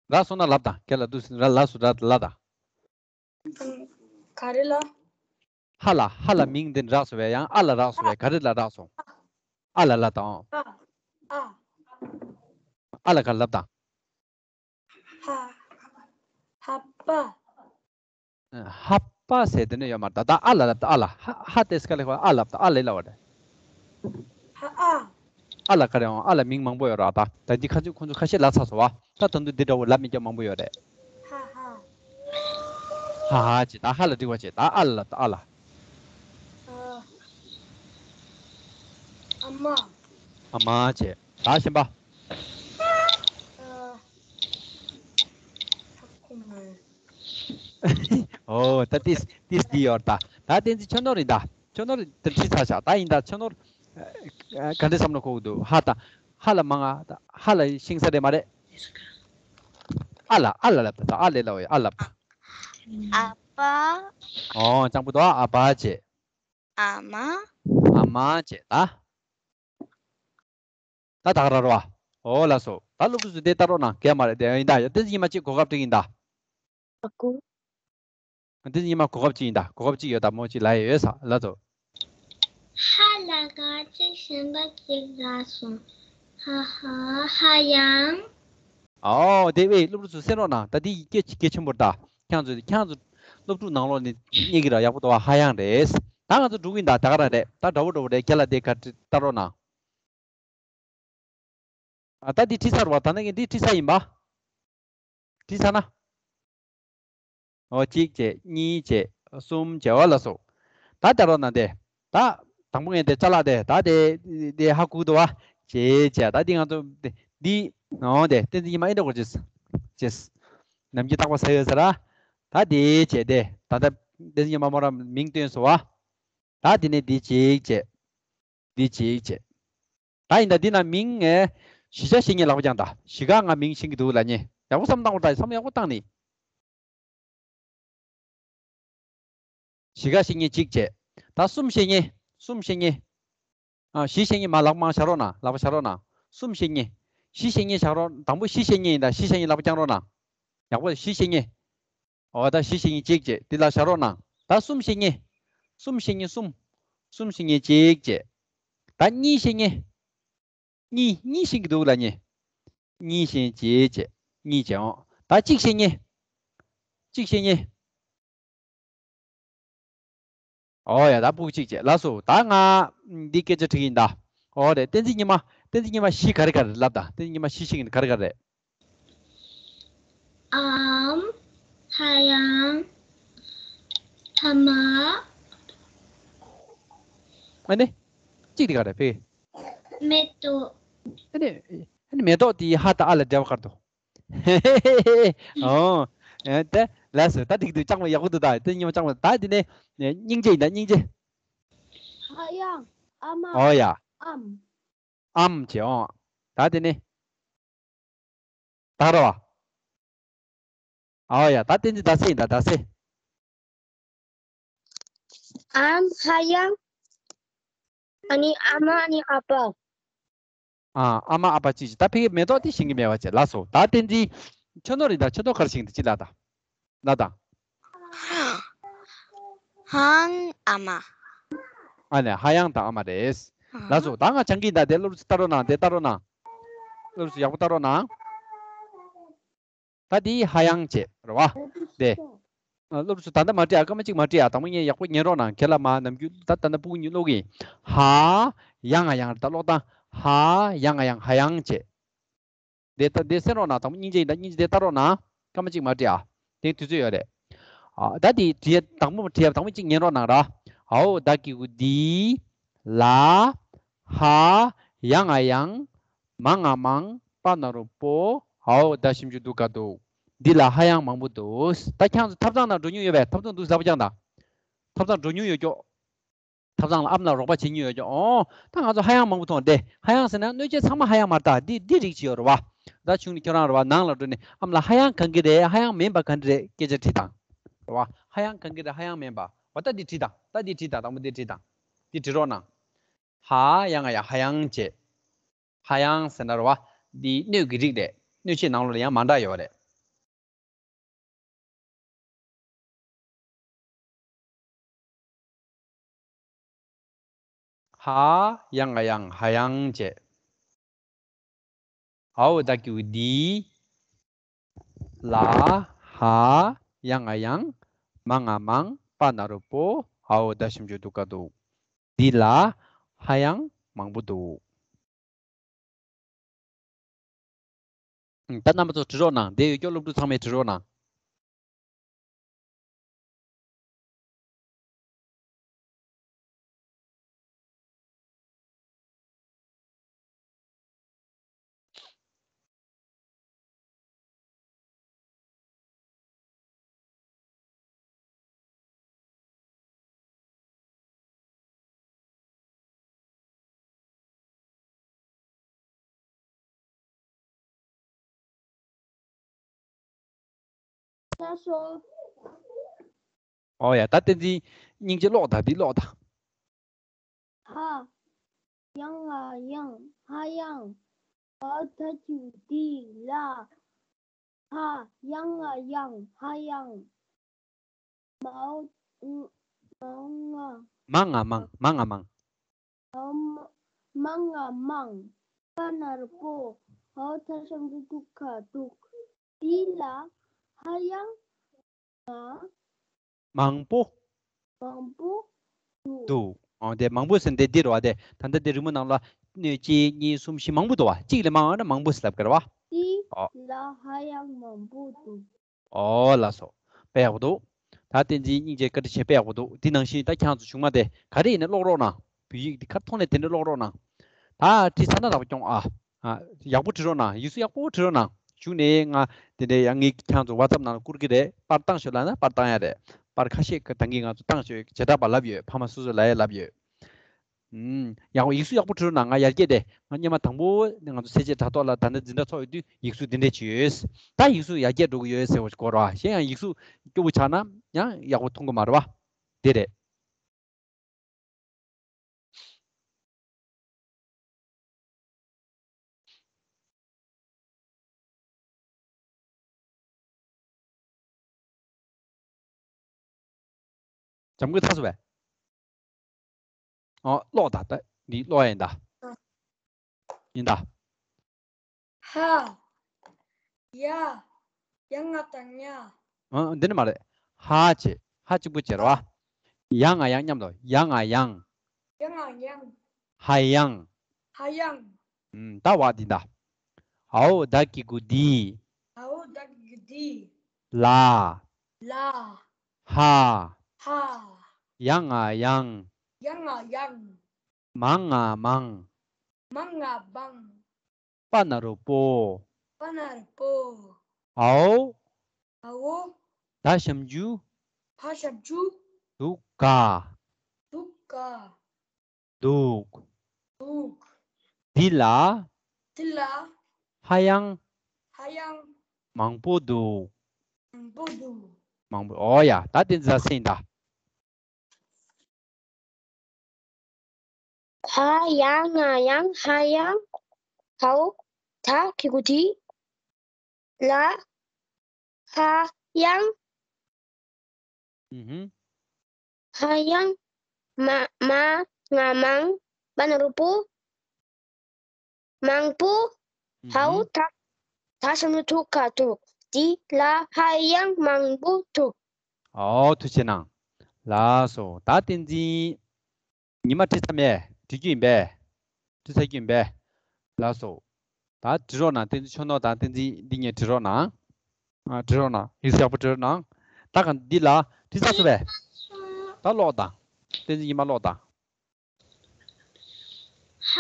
རག་སོང་ན་ལབ་དང་། ཁྱེད་ལ་འདུག་ཟེར་ན་ལབ་སོང་ར་ལབ་དང་། ག་རེ་ལ། ཧ་ལ། ཧ་ལ་མིང་འདི་རག་སོང་བས། ཡང་ཨ་ལ་རག་སོང་བས། ག་རེ་ལ་རག་སོང་། ཨ་ལ་ལ་དང་། ཨ། ཨ། ཨ་ལ་ག་ལབ་དང་། ཧ། ཧ་པ། ཧ་པ་ཟེར་དེ་ནས་ཡོད་མ་རེད། ད་ལྟ་ཨ་ལ་ལབ་དང་། ཨ་ལ། ཧ། ཧ་དེ་སྐད་ལ་ཁོ་ཨ་ལབ་དང་། ཨ་ལས་ལ་བ་རེད། ཧ་ཨ། ཨ་ལ་ག་རེ་འོང་། ཨ་ལ་མིང་མང་པོ་ཡོད་རེད་ད། ད་འདི་ཁ་ཅིག་ཁོང་ཚོ་ཁ་ཤས་ལབ་ཚར་སོང་བ། ད་ད་དུང་འདི་འདྲ་བོ་ལབ་མི་རྒྱུ་མང་པོ་ཡོད་རེད། ཧ་ཧ། ཧ་ཧ་བྱས། ད་ཧ་ལ་འགྲིག་པ་བྱས། ད་ཨ་ལ་ལབ་དང་། ཨ་ལ། ཨ། ཨ་མ། ཨ་མ་བྱས། ད་གཞན་པ། ཨ། ཨོ། ད་ཏིས་ཏིས་འདི་ཡོད་ད། ད་བསྟན་འཛིན་ཁྱོད་ནོར་ཡིན་ད། ཁྱོད་ནོར་དེ་ཁྲིད་ཚར་བཞག་ད་ཡིན་ད། ཁྱོད་ནོར་ག་འདྲ་བསམ་བློ་འཁོར་གི་འདུག་ཧ་ད། ཧ་ལ་མང་ང་། ད་ཧ་ལ་ཤིང་ས་རེད་མ་རེད། ཨ་ལ། ཨ་ལ་ལབ་ད། ད་ཨ་ལས་ལ་འོ་ཡ། ཨ་ལབ་ད། ཨ་ཕ། ཨོ། སྤྱང་པོ་འདུག་ཨ་ཕ་བྱས། ཨ་མ། ཨ་མ་བྱས་ད། ད་ད་ག་རང་རེད་བ། ཨོ་ལགས་སོ། ད་སློབ་ཕྲུག་ཚོ་དེ་ལྟ་རོགས་གནང་། གལ་མ་རེད་དེ། ཡིན་ད་ཡ། བསྟན་འཛིན་ཉི་མ་གཅིག་གོ་སྐབས་སྤྲད་ཀྱི་ཡིན་ད། ཨ་ཁུ། བསྟན་འཛིན་ཉི་མ་གོ་སྐབས་གཅིག་ཡིན་ད། གོ་སྐབས་གཅིག་ཡོད་ད། མོ་གཅིག་ལབ་ཡ་ཡོད་ས། ལགས་སོ། ཧ་ལ་ག་གཅིག་གཞན་པ་གཅིག་རག་སོང་། ཧ་ཧ། ཧ་ཡང་། ཨོ་དེ་བས་སློབ་ཕྲུག་ཚོ་གསན་རོགས་གནང་། ད་འདི་ཡི་གེ་གལ་ཆེན་པོ་རེད་ད། ཁྱེད་ཚོ་ཁྱེད་ཚོ་སློབ་ཕྲུག་ནང་ལོགས་ནས་རྙེད་ཀྱི་ར། ཡག་པོ་འདུག་བ། ཧ་ཡང་རེད། ད་ང་ཚོ་འགྲོ་གི་ཡིན་ད། ད་ག་རང་རེད། ད་འདྲ་བོ་འདྲ་བོ་རེད། ཁྱེད་ལ་དེ་ག་ལྟ་རོགས་གནང་། ཨ། ད་འདི་ཁྲིད་ཚར་བ། ད་ནི་འདི་ཁྲིད་ཚར་ཡིན་པ། ཁྲིད་ཚར་ན། ཨོ། གཅིག་བྱས། གཉིས་བྱས། གསུམ་བྱས། ཨོ་ལགས་སོ། ད་ལྟ་རོགས་གནང་སྟེ། ད་དང་པོ་ངས་དེ་ཅ་ལག་དེ་ད་དེ་དེ་ཧ་གོ་འདུག་བ། བྱས་བྱས། ད་འདི་ང་ཚོ་འདི་འདི། ཨོ་དེ་བསྟན་འཛིན་ཉི་མ་ཨེ་འདྲ་གོ་ཅེས་ཅེས། ནམ་རྒྱུན་རྟག་པར་ཟ་ཡོད་ཟེར་ར། ད་དེ་བྱས་དེ་ད་ལྟ་བསྟན་འཛིན་ཉི་མ་མོ་རང་མིང་བཏོན་སོང་བ། ད་དེ་ནས་འདི་གཅིག་བྱས། འདི་གཅིག་བྱས། ད་ཡིན་ད། འདི་ན་མིང་ངས་གཞིས་ཆགས་བཤད་མཁན་ལག་པ་བརྐྱངས་ད། གཞིས་ཀ་ང་མིང་ཤེས་ཀྱི་འདུག་ལབ་མཁན། ཡག་པོ་བསམ་བཏང་བ། ད་བསམ་ཡག་པོ་བཏང་ནི། གཞིས་ཀ་བཤད་མཁན་གཅིག་བྱས། ད་གསུམ་བཤད་མཁན། གསུམ་བཤད་མཁན། ཨ། བཞི་བཤད་མཁན་མར་ལག་པ་མར་བཞག་རོགས་གནང་། ལག་པ་བཞག་རོགས་གནང་། གསུམ་བཤད་མཁན། བཞི་བཤད་མཁན་བཞག་རོགས། དང་པོ་བཞི་བཤད་མཁན་ཡིན་ད། བཞི་བཤད་མཁན་ལག་པ་བརྐྱངས་རོགས་གནང་། ཡག་པོ། བཞི་བཤད་མཁན། འོ་ད་བཞི་བཤད་མཁན་གཅིག་བྱས། འདི་ལ་བཞག་རོགས་གནང་། ད་གསུམ་བཤད་མཁན། གསུམ་བཤད་མཁན་གསུམ། གསུམ་བཤད་མཁན་གཅིག་བྱས། ད་གཉིས་བཤད་མཁན། གཉིས། གཉིས་ཤེས་ཀྱི་འདུག་ལབ་མཁན། གཉིས་བཤད་མཁན་གཅིག་བྱས། གཉིས་བྱས། འོ། ད་གཅིག་བཤད་མཁན། གཅིག་བཤད་མཁན། ཨོ་ཡ། ད་ཕྲུ་གུ་གཅིག་བྱས། ལགས་སོ། ད་ང་འདི་སྐད་ཆ་དྲི་གི་ཡིན་ད། ཨོ་རེད། བསྟན་འཛིན་ཉི་མ། བསྟན་འཛིན་ཉི་མ་བཞི་ག་རེ་ག་རེ་ལབ་དང་། བསྟན་འཛིན་ཉི་མ་བཞི་ཤེས་ཀྱི་ག་རེ་ག་རེ་རེད། ཨམ། ཧ་ཡང་། ཐ་མ། ཨ་ནི། གཅིག་དེ་ག་རེ་ཕེ། མེ་ཏོག་ཨ་ནི། ཨ་ནི་མེ་ཏོག་དེ་ཧ་དང་ཨ་ལ་འབྲེལ་བ་ག་རེ་འདུག་ཨོ། ཨེ་ད་ལགས་སོ། ད་འགྲིག་འདུག་ཅང་མ་ཡག་པོ་འདུག་ད་དེ་ཉི་མ་ཅང་མ། ད་དེ་ནས་སྙིང་རྗེ་ཡིན་ད། སྙིང་རྗེ། ཧ་ ཧ་ཡང་། ཨ་མ། ཨོ་ཡ། ཨམ། ཨམ་བྱས་ཨོ། ད་དེ་ནི། ད་རོ། ཨོ་ཡ། ད་བསྟན་འཛིན་ཟླ་ཚེས་ཡིན་ད། ཟླ་ཚེས། ཨམ། ཧ་ཡང་། ཨ་ནི་ཨ་མ། ཨ་ནི་ཨ་ཕ། ཨ་ཨ་མ་ཨ་ཕ་གཅིག་གཅིག་ད་ཕ་གི་མེ་ཏོག་དེ་ཤེས་ཀྱི་མེད་པ་བྱས། ལགས་སོ། ད་བསྟན་འཛིན། ཁྱོད་ནོར་རེད་ད། ཁྱོད་ནོར་ག་རེ་ཤེས་ཀྱི་འདུག་ཅི་ལ་ད། ལ་དང་། ཧང་ཨ་མ། ཨ་ནི་ཧ་ཡང་དང་ཨ་མ་རེད། ལགས་སོ། ད་ང་སྦྱང་གི་ཡིན་ད། དེ་སློབ་རྩིས་ལྟ་རོགས་གནང་། དེ་ལྟ་རོགས་གནང་། སློབ་རྩིས་ཡག་པོ་ལྟ་རོགས་གནང་། ད་དེ་ཧ་ཡང་བྱས་རེད་བ། དེ། སློབ་རྩིས་ད་ལྟ་མ་བྲིས་ཨ། སྐར་མ་གཅིག་མ་བྲིས་ཨ། དང་པོ་ངས་ཡག་པོ་ཉན་རོགས་གནང་། ཁྱེད་ལ་མ་ནམ་རྒྱུན་ད་ད་ལྟ་ཕྲུ་གུ་གཉིས་ཀློག་གི་ཡིན། ཧ་ཡང་ང་ཡང་རེད་ད། ཀློག་སྟངས་ཧ་ཡང་ང་ཡང་། ཧ་ཡང་བྱས། དེ་ལྟ་དེ་གསན་རོགས་གནང་། དང་པོ་སྙིང་རྗེ་ཡིན་ད། སྙིང་རྗེ་དེ་ལྟ་རོགས་གནང་། སྐར་མ་གཅིག་མ་བྲིས་ཨ། དེ་དུས་ཚོད་ཡོད་རེད། ཨ་ད་དེ་བྲིས་དང་པོ་བྲིས་དང་པོ་གཅིག་ཉན་རོགས་གནང་ར། ཨའོ་ད་གི་གུ་དི། ལ། ཧ། ཡ་ང་ཡང་། མ་ང་མང་། པ་ན་རོ་པོ། ཨའོ་ད་ཞབས་ཀྱུ་དུ་ག་དུ། འདི་ལ་ཧ་ཡང་མང་པོ་འདུག་ད་ཁྱེད་ཚོ་ཐབ་ཚང་ནང་འགྲོ་མྱོང་ཡོད་པས། ཐབ་ཚང་འདུག་ཟ་བ་ཀྱང་ད། ཐབ་ཚང་འགྲོ་མྱོང་ཡོད་ཀྱོག་ཐབ་ཚང་ལ་ཨམ་ལ་རོགས་པ་བྱེད་མྱོང་ཡོད་ཀྱང་། ཨོ། ད་ང་ཚོ་ཧ་ཡང་མང་པོ་མཐོང་སྟེ། ཧ་ཡང་ཟེར་ན་སྣོད་ཆས་ཚང་མ་ཧ་ཡང་མ་རེད་ད། འདི་འདི་རིགས་ཅིག་ཡོད་རེད་བ། ད་ཆུང་ནས་ཁྱོད་རང་རེད་བ། ནང་ལ་འགྲོ་ནས་ཨམ་ལ་ཧ་ཡང་གང་གི་རེད། ཧ་ཡང་མིན་པ་གང་འདྲ་རེད། སྐད་ཆ་དྲིས་དང་། རེད་བ། ཧ་ཡང་གང་གི་རེད། ཧ་ཡང་མིན་པ། འོ་ད་འདི་དྲིས་དང་། ད་འདི་དྲིས་དང་། དང་པོ་འདི་དྲིས་དང་། འདི་དྲི་རོགས་གནང་། ཧ་ཡང་ང་ཡང་། ཧ་ཡང་བྱས། ཧ་ཡང་ཟེར་ན་རེད་བ། འདི་སྣོད་ཀྱི་རིགས་རེད། སྣོད་ཆས་ནང་ལོགས་ལ་ཡང་མ་འདྲ་ཡོད་རེད། ཧ་ཡང་ང་ཡང་། ཧ་ཡང་བྱས། ཨའོ་ད་གི་གུ་དི། ལ། ཧ། ཡ་ང་ཡང་། མ་ང་མང་། པ་ན་རོ་པོ། ཨའོ་ད་ཞབས་ཀྱུ་དུ་ག་དུ། འདི་ལ་ཧ་ཡང་མང་པོ་འདུག་ད་རྣམ་པ་ཚོ་བྲི་རོགས་གནང་། དེ་ཡོད་ཀྱོག་སློབ་ཕྲུག་ཚང་མས་བྲི་རོགས་གནང་། ལགས་སོ། ཨོ་ཡ། ད་བསྟན་འཛིན་སྙིང་རྗེ་ཀློག་དང་། འདི་ཀློག་དང་། ཧ་ཡང་ང་ཡང་། ཧ་ཡང་། ཨའོ་ད་གི་གུ་དི། ལ། ཧ་ཡང་ང་ཡང་། ཧ་ཡང་། མའོ། མའོ་ང་། མ་ང་མང་། མ་ང་མང་། མ་མ་ང་མང་། པ་ན་རོ་པོ། ཨའོ་ད་ཞབས་ཀྱུ་དུ་ག་དུག་འདི་ལ་ཧ་ཡང་ང་། མང་པོ། མང་པོ་འདུག་འདུག་ཨོ་དེ་མང་པོ་ཟེར་ན་དེ་འདི་རེད་བ། དེ་ད་ལྟ་དེ་རི་མོ་ནང་ལ་སྣོད་གཅིག་གཉིས་གསུམ་བཞི་མང་པོ་འདུག་བ། གཅིག་ལས་མང་བ་ན་མང་པོ་ཟེར་ལབ་ཀྱི་རེད་བ། འདི་ཨོ། ལ་ཧ་ཡང་མང་པོ་འདུག་ཨོ་ལགས་སོ། དཔེ་ཡག་པོ་འདུག་ད་བསྟན་འཛིན་སྙིང་རྗེ་བཀའ་དྲིན་ཆེ། དཔེ་ཡག་པོ་འདུག་འདི་ནང་བཞིན་ད་ཁྱེད་རང་ཚོ་གཞུག་མ་དེ་ག་རེ་ཡིན་ན་ཀློག་རོགས་གནང་། བོད་ཡིག་འདི་ཁ་ཐོག་ནས་དེ་འདྲ་ཀློག་རོགས་གནང་། ད་བྲིས་ཚར་ན་རག་པ་སྐྱོང་ཨ། ཨ། ཡག་པོ་བྲིས་རོགས་གནང་། ཡིག་གཟུགས་ཡག་པོ་བྲིས་རོགས་གནང་། གཞུག་ནས་ང་དེ་འདྲའི་ཡང་ངས་ཁྱེད་རང་ཚོ་ཝ་ཙབ་ནང་ལ་བསྐུར་གི་རེད། པར་བཏང་ཤོག་ལབ་ན་པར་བཏང་ཡ་རེད། པར་ཁ་ཤས་ཀྱི་ད་གིན་ང་ཚོ་བཏང་ཤོག་བྱེ་བྲག་པ་ལབ་ཡོད། ཕ་མ་སོ་སོ་ལ་ཡ་ལབ་ཡོད། ཨུམ། ཡག་པོ་ཡིག་གཟུགས་ཡག་པོ་བྲིས་རོགས་གནང་། ང་ཡར་རྒྱས་དེ་ང་སྔོན་མ་དང་པོ་ང་ཚོ་ཚེས་བཅད་དྲ་ཐོག་ལ་ད་ལྟ་འཛིན་གྲྭ་ཚོགས་ཡོད་དུས་ཡིག་གཟུགས་འདི་འདྲས་བྱས་ཡོད། ད་ཡིག་གཟུགས་ཡར་རྒྱས་འགྲོ་གི་ཡོད་ཟེར་བ་ཞིག་གོ་ར། གཞན་ཡང་ཡིག་གཟུགས་སྐྱོ་པོ་ཆགས་ན་ཡང་ཡག་པོ་མཐོང་གི་མ་རེད་བ། དེ་རེད། འཇམ་མགོན་ཚར་སོང་བས། ཨོ་ཀློག་ད། ད་འདི་ཀློག་ཡ་ཡིན་ད། ཡིན་ད། ཧ། ཡ། ཡ་ང་དང་ཉ། ཨ། འདི་ནི་མ་རེད། ཧ་བྱས། ཧ་གཅིག་པུ་བྱས་རེད་བ། ཡ་ང་ཡང་མཉམ་དུ། ཡ་ང་ཡང་། ཡ་ང་ཡང་། ཧ་ཡང་། ཧ་ཡང་། ཨུམ། ད་བ་འདི་ད། ཨའོ་ད་གི་གུ་དི། ཨའོ་ད་གི་གུ་དི། ལ། ལ། ཧ། ཧ། ཡ་ང་ཡང་། ཡ་ང་ཡང་། མ་ང་མང་། མ་ང་མང་། པ་ན་རོ་པོ། པ་ན་རོ་པོ། ཨའོ། ཨའོ། ད་ཞབས་ཀྱུ། ཕ་ཞབས་ཀྱུ། དུ་ག། དུ་ག། འདུག་འདུག་འདི་ལ། འདི་ལ། ཧ་ཡང་། ཧ་ཡང་། མང་པོ་འདུག་མང་པོ་འདུག་མང་པོ། ཨོ་ཡ། ད་དེ་འཛའ་སེང་ད། ཧ་ཡང་ང་ཡང་ཧ་ཡང་། ཧའོ། ད་གི་གུ་དི། ལ། ཧ་ཡང་། ཧ་ཡང་། མ་མ་ང་མང་། པ་ན་རོ་པོ། མང་པོ། ཧའོ་ད། ད་ཤམ་ལུ་ཐུག་ག་ཐུག་འདི་ལ་ཧ་ཡང་མང་པོ་ཐུག་ཨོ་ཐུགས་ཆེ་གནང་། ལགས་སོ། ད་བསྟན་འཛིན། ཉི་མ་བྲིས་ཚར་མེད། བྲིས་རྒྱུ་ཡིན་པས། བྲིས་ཚར་རྒྱུ་ཡིན་པས། ལགས་སོ། ད་བྲིས་རོགས་གནང་། བསྟན་འཛིན་ཆོས་ནོར་དང་བསྟན་འཛིན་འདི་གཉིས་བྲིས་རོགས་གནང་། ཨ། བྲིས་རོགས་གནང་། ཡིག་ཚད་ཡག་པོ་བྲིས་རོགས་གནང་། ད་ག་འདི་ལ་བྲིས་ཚར་སོང་བས། ད་ཀློག་དང་། བསྟན་འཛིན་ཉི་མ་ཀློག་དང་། ཧ་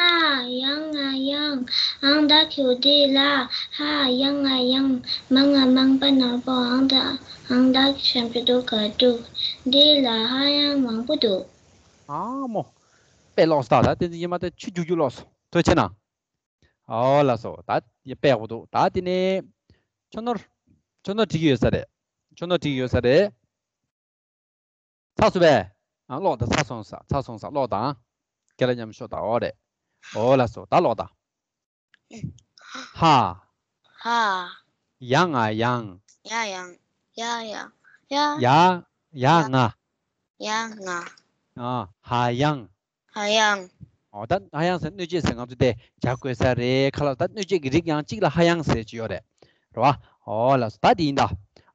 ཡང་ང་ཡང་། ཨང་ད་ཁྱོད་དེ་ལ། ཧ་ཡང་ང་ཡང་། མང་ང་མང་པ་ན་པོ། ཨང་ད་ཨང་ད་ཤམ་གྱི་དུ་ག་དུ། དེ་ལ་ཧ་ཡང་མང་པོ་འདུག་ཨ་མོ། དཔེ་ལོག་སོང་། ད་བསྟན་འཛིན་ཉི་མ་དེ་ཆུ་རྒྱུག་རྒྱུག་ལོག་སོང་། ཐུགས་ཆེ་གནང་། ཨོ་ལགས་སོ། ད་དཔེ་ཡག་པོ་འདུག་ད་དེ་ནས་ཆོས་ནོར། ཆོས་ནོར་བྲིས་ཀྱི་ཡོད་ས་རེད། ཆོས་ནོར་བྲིས་ཀྱི་ཡོད་ས་རེད། ཚར་སོང་བས། ཨ། ཀློག་དང་། ཚར་སོང་ས། ཚར་སོང་ས། ཀློག་དང་། ཁྱེད་རང་མཉམ་ཤོག་དང་། ཨོ་རེད། ཨོ་ལགས་སོ། ད་ཀློག་དང་། ཧ། ཧ། ཡ་ང་ཡང་། ཡ་ཡང་། ཡ་ཡང་། ཡ། ཡ་ཡ་ང་། ཡ་ང་། ཨ། ཧ་ཡང་། ཧ་ཡང་། ཨོ་ད་ཧ་ཡང་ཟེར་སྣོད་སྤྱད་ཟེར། ང་ཚོ་དེ་བྱ་དགོས་ས་རེད་ཁ་ལག་ད་སྣོད་སྤྱད་ཀྱི་རིགས་ཡང་གཅིག་ལ་ཧ་ཡང་ཟེར་གྱི་ཡོད་རེད། རེད་བ། ཨོ་ལགས་སོ། ད་དེ་ཡིན་ད།